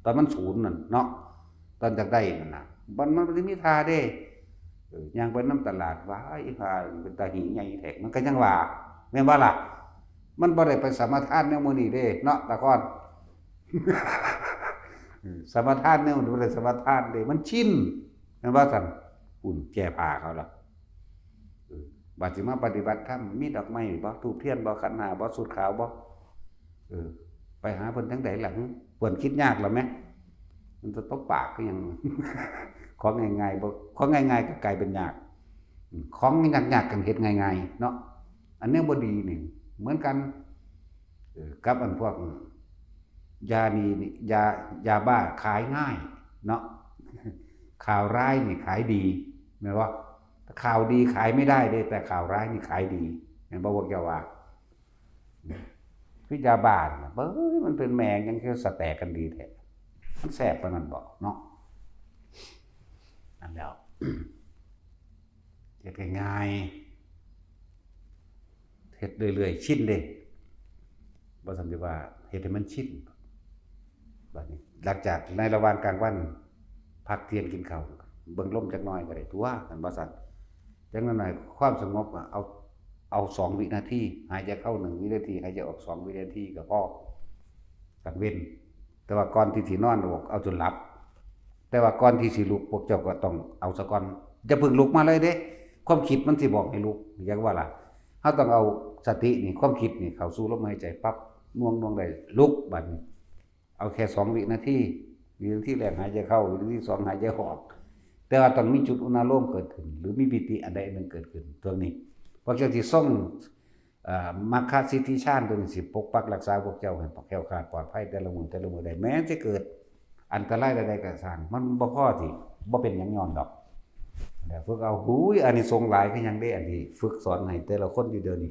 ตอนมันศูนย์นั่นเนาะ ตอนอยากได้นั่นน่ะ มัน มันบ่ได้มีท่าเด้ เออ ย่างไปนำตลาด ว้าย อีห่าเป็นตาหีใหญ่แท้ มันก็ยังว่า แม่นบ่ล่ะ มันบ่ได้ไปสมาทานแนวมื้อนี้เด้เนาะ ตะกอน เออ สมาทานแนวนี้บ่ได้สมาทานเด้ มันชิน แม่นบ่ซั่น อุ่นแก้ผ้าเขาล่ะ เออ บัดสิมาปฏิบัติธรรม มีดอกไม้บ่ ธูปเทียนบ่ ขันห้าบ่ สูตรขาวบ่ เออ ไปหาเพิ่นจั่งใดล่ะ หึ เพิ่นคิดยากแล้วแหม มันจะตบปากคือหยัง ของง่ายๆ บ่ ของง่ายๆ ก็กลายเป็นยาก อืม ของยากๆ ก็เฮ็ดง่ายๆ เนาะ อันนี้บ่ดีนี่ เหมือนกัน เออ กับอันพวก ยานี่นี่ ยา ยาบ้าขายง่ายเนาะ ข่าวร้ายนี่ขายดี แม่นบ่ ข่าวดีขายไม่ได้เด้ แต่ข่าวร้ายนี่ขายดี แม่นบ่ พวกเจ้าว่า คือยาบ้าน่ะ เอ้ย มันเป็นแมงยังคือสะแตกกันดีแท้ มันแสบปานนั้นบ่เนาะ นั่นแหล้ว เฮ็ดง่ายๆ เฮ็ดเรื่อยๆ ชินเด้ บ่ซั่นสิว่าเฮ็ดให้มันชิน บัดนี้ หลังจากในระหว่างกลางวัน พักเที่ยงกินข้าว เบิ่งลมจักหน่อยก็ได้ตั๊ว คันบ่ซั่น จักหน่อยความสงบอะ เอา เอาสองวินาที หายใจเข้าหนึ่งวินาที หายใจออกสองวินาทีก็พอ กลางเว็น แต่ว่าก่อนที่สินอน เอาจนหลับ แต่ว่าก่อนที่สิลุก พวกเจ้าก็ต้องเอาซะก่อน อย่าเพิ่งลุกมาเลยเด้ ความคิดมันสิบอกให้ลุก จักว่าล่ะ เฮาต้องเอาสตินี่ ความคิดนี่ เข้าสู่ลมหายใจปั๊บ หน่วงๆ ได้ ลุกบัดนี้ เอาแค่สองวินาที วินาทีแรกหายใจเข้า วินาทีสองหายใจออก แต่ว่าต้องมีจุดอุณาโลมเกิดขึ้น หรือมีปีติอันใดอันหนึ่งเกิดขึ้น ตัวนี้ พวกเจ้าสิทรง เอ่อ มรรคสิทธิฌานตัวนี้สิปกปักรักษาพวกเจ้าให้แคล้วคลาดปลอดภัยแต่ละมื้อแต่ละมื้อได้ แม้จะเกิดอันตรายใดๆก็ช่าง มันบ่พอที่ บ่เป็นหยังย้อนดอก แล้วฝึกเอา หูย อานิสงส์หลายคือหยังเด้ อันที่ฝึกสอนให้แต่ละคนอยู่เดี๋ยวนี้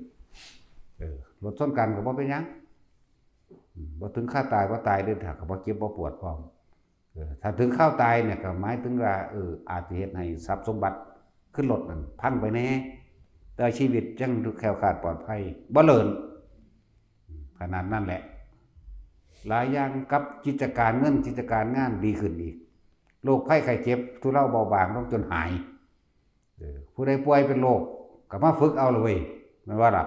เออ รถชนกันก็บ่เป็นหยัง อืม บ่ถึงคาตาย บ่ตายเด้ ถ้าก็บ่เจ็บบ่ปวดพร้อม เออ ถ้าถึงคราวตายเนี่ยก็หมายถึงว่า เออ อาจสิเฮ็ดให้ทรัพย์สมบัติขึ้นรถนั่นพังไปแน่ แต่ชีวิตยังแคล้วคลาดปลอดภัย บ่เลิน ขนาดนั้นแหละ หลายอย่างกับกิจการเงิน กิจการงานดีขึ้นอีก โรคภัยไข้เจ็บทุเลาเบาบางลงจนหาย เออ ผู้ใดป่วยเป็นโรคก็มาฝึกเอาละเว้ย แม่นบ่ล่ะ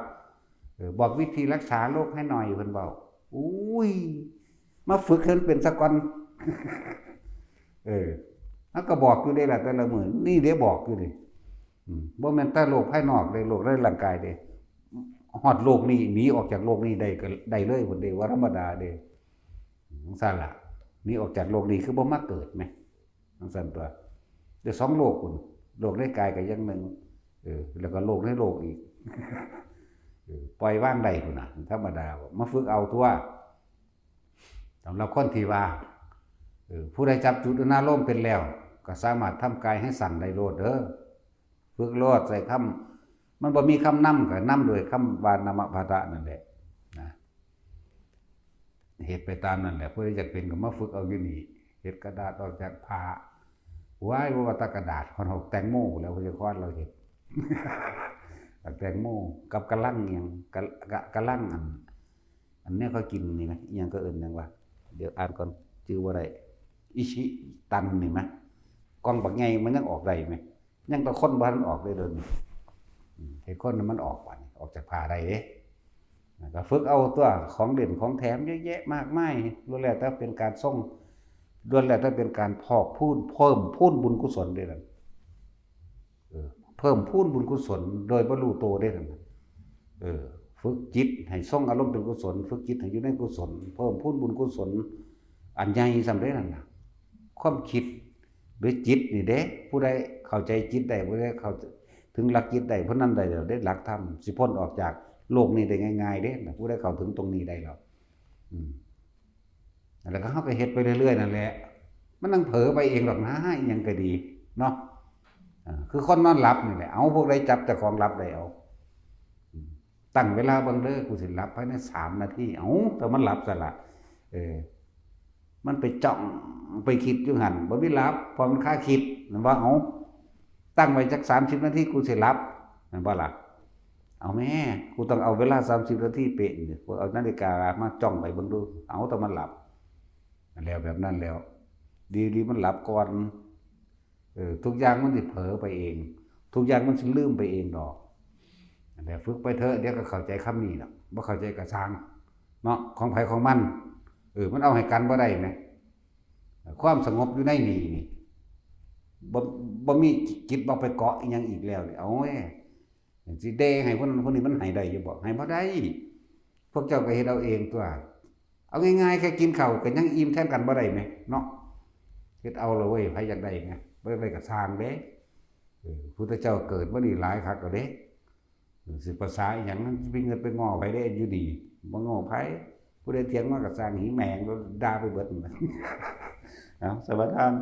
เออ บอกวิธีรักษาโรคให้หน่อย เพิ่นเว้า อุ้ย มาฝึกให้มันเป็นซะก่อน เออ แล้วก็บอกอยู่เด้ล่ะแต่ละมื้อ นี่เด้บอกอยู่นี่ อืม บ่แม่นแต่โรคภายนอกเด้ โรคในร่างกายเด้ ฮอดโรคนี้ หนีออกจากโรคนี้ได้ก็ได้เลยพุ้นเด้ ว่าธรรมดาเด้ จั่งซั้นล่ะ หนีออกจากโรคนี้คือบ่มาเกิดแหม จั่งซั้นตั๊ว ได้สองโรคพุ้น โรคในกายก็อย่างหนึ่ง เออ แล้วก็โรคในโลกอีก เออ ปล่อยวางได้พุ้นน่ะ ธรรมดา มาฝึกเอาตั๊ว สำหรับคนที่ว่า เออ ผู้ใดจับจุดอุณาโลมเป็นแล้ว ก็สามารถทำกายให้สั่นได้โลดเด้อ ฝึกโลด ใส่คำ มันบ่มีคำนำ ก็นำโดยคำว่านมะพะทะนั่นแหละ นะ เฮ็ดไปตามนั่นแหละ ผู้ใดอยากเป็นก็มาฝึกเอาอยู่นี่ เฮ็ดกระดาษออกจากผ้า ว้าย บ่ว่าแต่กระดาษ ฮอดแตงโมแล้ว พยากรณ์เราเฮ็ด แตงโม กับกะลังอิหยัง กะ กะ กะลังอัน อันเนี้ยเขากินนี่ไหม อิหยังก็เอิ้นหยังวะ เดี๋ยวอ่านก่อน ชื่อบ่ได้ อิชิตันนี่ไหม กล่องบักใหญ่มันยังออกได้ไหม ยังแต่คนบ่ทันออกเลยเดี๋ยวนี้ อืม ให้คนมันออกก่อน ออกจากผ้าได้เด้ แล้วก็ฝึกเอาตั๊ว ของเล่นของแถมเยอะแยะมากมาย ล้วนแล้วแต่เป็นการส่ง ล้วนแล้วแต่เป็นการพอกพูน เพิ่มพูนบุญกุศลเด้นั่น เออ เพิ่มพูนบุญกุศลโดยบ่รู้โตเด้นั่นน่ะ เออ ฝึกจิตให้ทรงอารมณ์เป็นกุศล ฝึกจิตให้อยู่ในกุศล เพิ่มพูนบุญกุศล อันใหญ่ส่ำเด้นั่นน่ะ ความคิด หรือจิตนี่เด้ ผู้ใดเข้าใจจิตได้ ผู้ใดเข้าถึงหลักจิตได้ ผู้นั้นได้แล้วเด้ หลักธรรม สิพ้นออกจากโลกนี้ได้ง่ายๆเด้ ผู้ใดเข้าถึงตรงนี้ได้แล้ว อืม แล้วก็เฮาก็เฮ็ดไปเรื่อยๆนั่นแหละ มันนั่งเผลอไปเองดอกนะ อิหยังก็ดี เนาะ อ่า คือคนนอนหลับนี่แหละ เอา พวกใดจับเจ้าของหลับได้เอา อืม ตั้งเวลาเบิ่งเด้อ กูสิหลับภายในสามนาที เอ้า แต่มันหลับซะละ เออ มันไปจ้องไปคิดอยู่หั่น บ่มีหลับ เพราะมันคาคิด แม่นบ่ เอ้า ตั้งไว้จักสามสิบนาที กูสิหลับ แม่นบ่ล่ะ เอาแม่ กูต้องเอาเวลาสามสิบนาทีเป๊ะนี่ กูเอานาฬิกามาจ้องไปเบิ่งดู เอ้า แต่มันหลับ แล้วแบบนั้นแล้ว ดีๆมันหลับก่อน เออ ทุกอย่างมันสิเผลอไปเอง ทุกอย่างมันสิลืมไปเองดอก นั่นแหละ ฝึกไปเถอะ เดี๋ยวก็เข้าใจคำนี้ดอก บ่เข้าใจก็ซ่าง เนาะ ของไผของมัน เออ มันเอาให้กันบ่ได้แหม ความสงบอยู่ในนี่นี่ บ่ บ่มีจิตบ่ไปเกาะอิหยังอีกแล้วนี่ เอาเว้ย สิเดให้คนนั้นคนนี้มันให้ได้อยู่บ่ ให้บ่ได้ พวกเจ้าก็เฮ็ดเอาเองตั๊ว เอาง่ายๆ แค่กินข้าวก็ยังอิ่มแทนกันบ่ได้แหม เนาะ เฮ็ดเอาละเว้ย ไผอยากได้แหม บ่อยากได้ก็ซ่างเด้ เออ พุทธเจ้าเกิดมานี่หลายคักแล้วเด้ เออ สิภาษาอิหยัง สิไปเงินไปง้อไผเด้ อยู่นี่ บ่ง้อไผ ผู้ใดเถียงมาก็ซ่าง หิแมง ด่าไปเบิดนั่นน่ะ เอา สมาทาน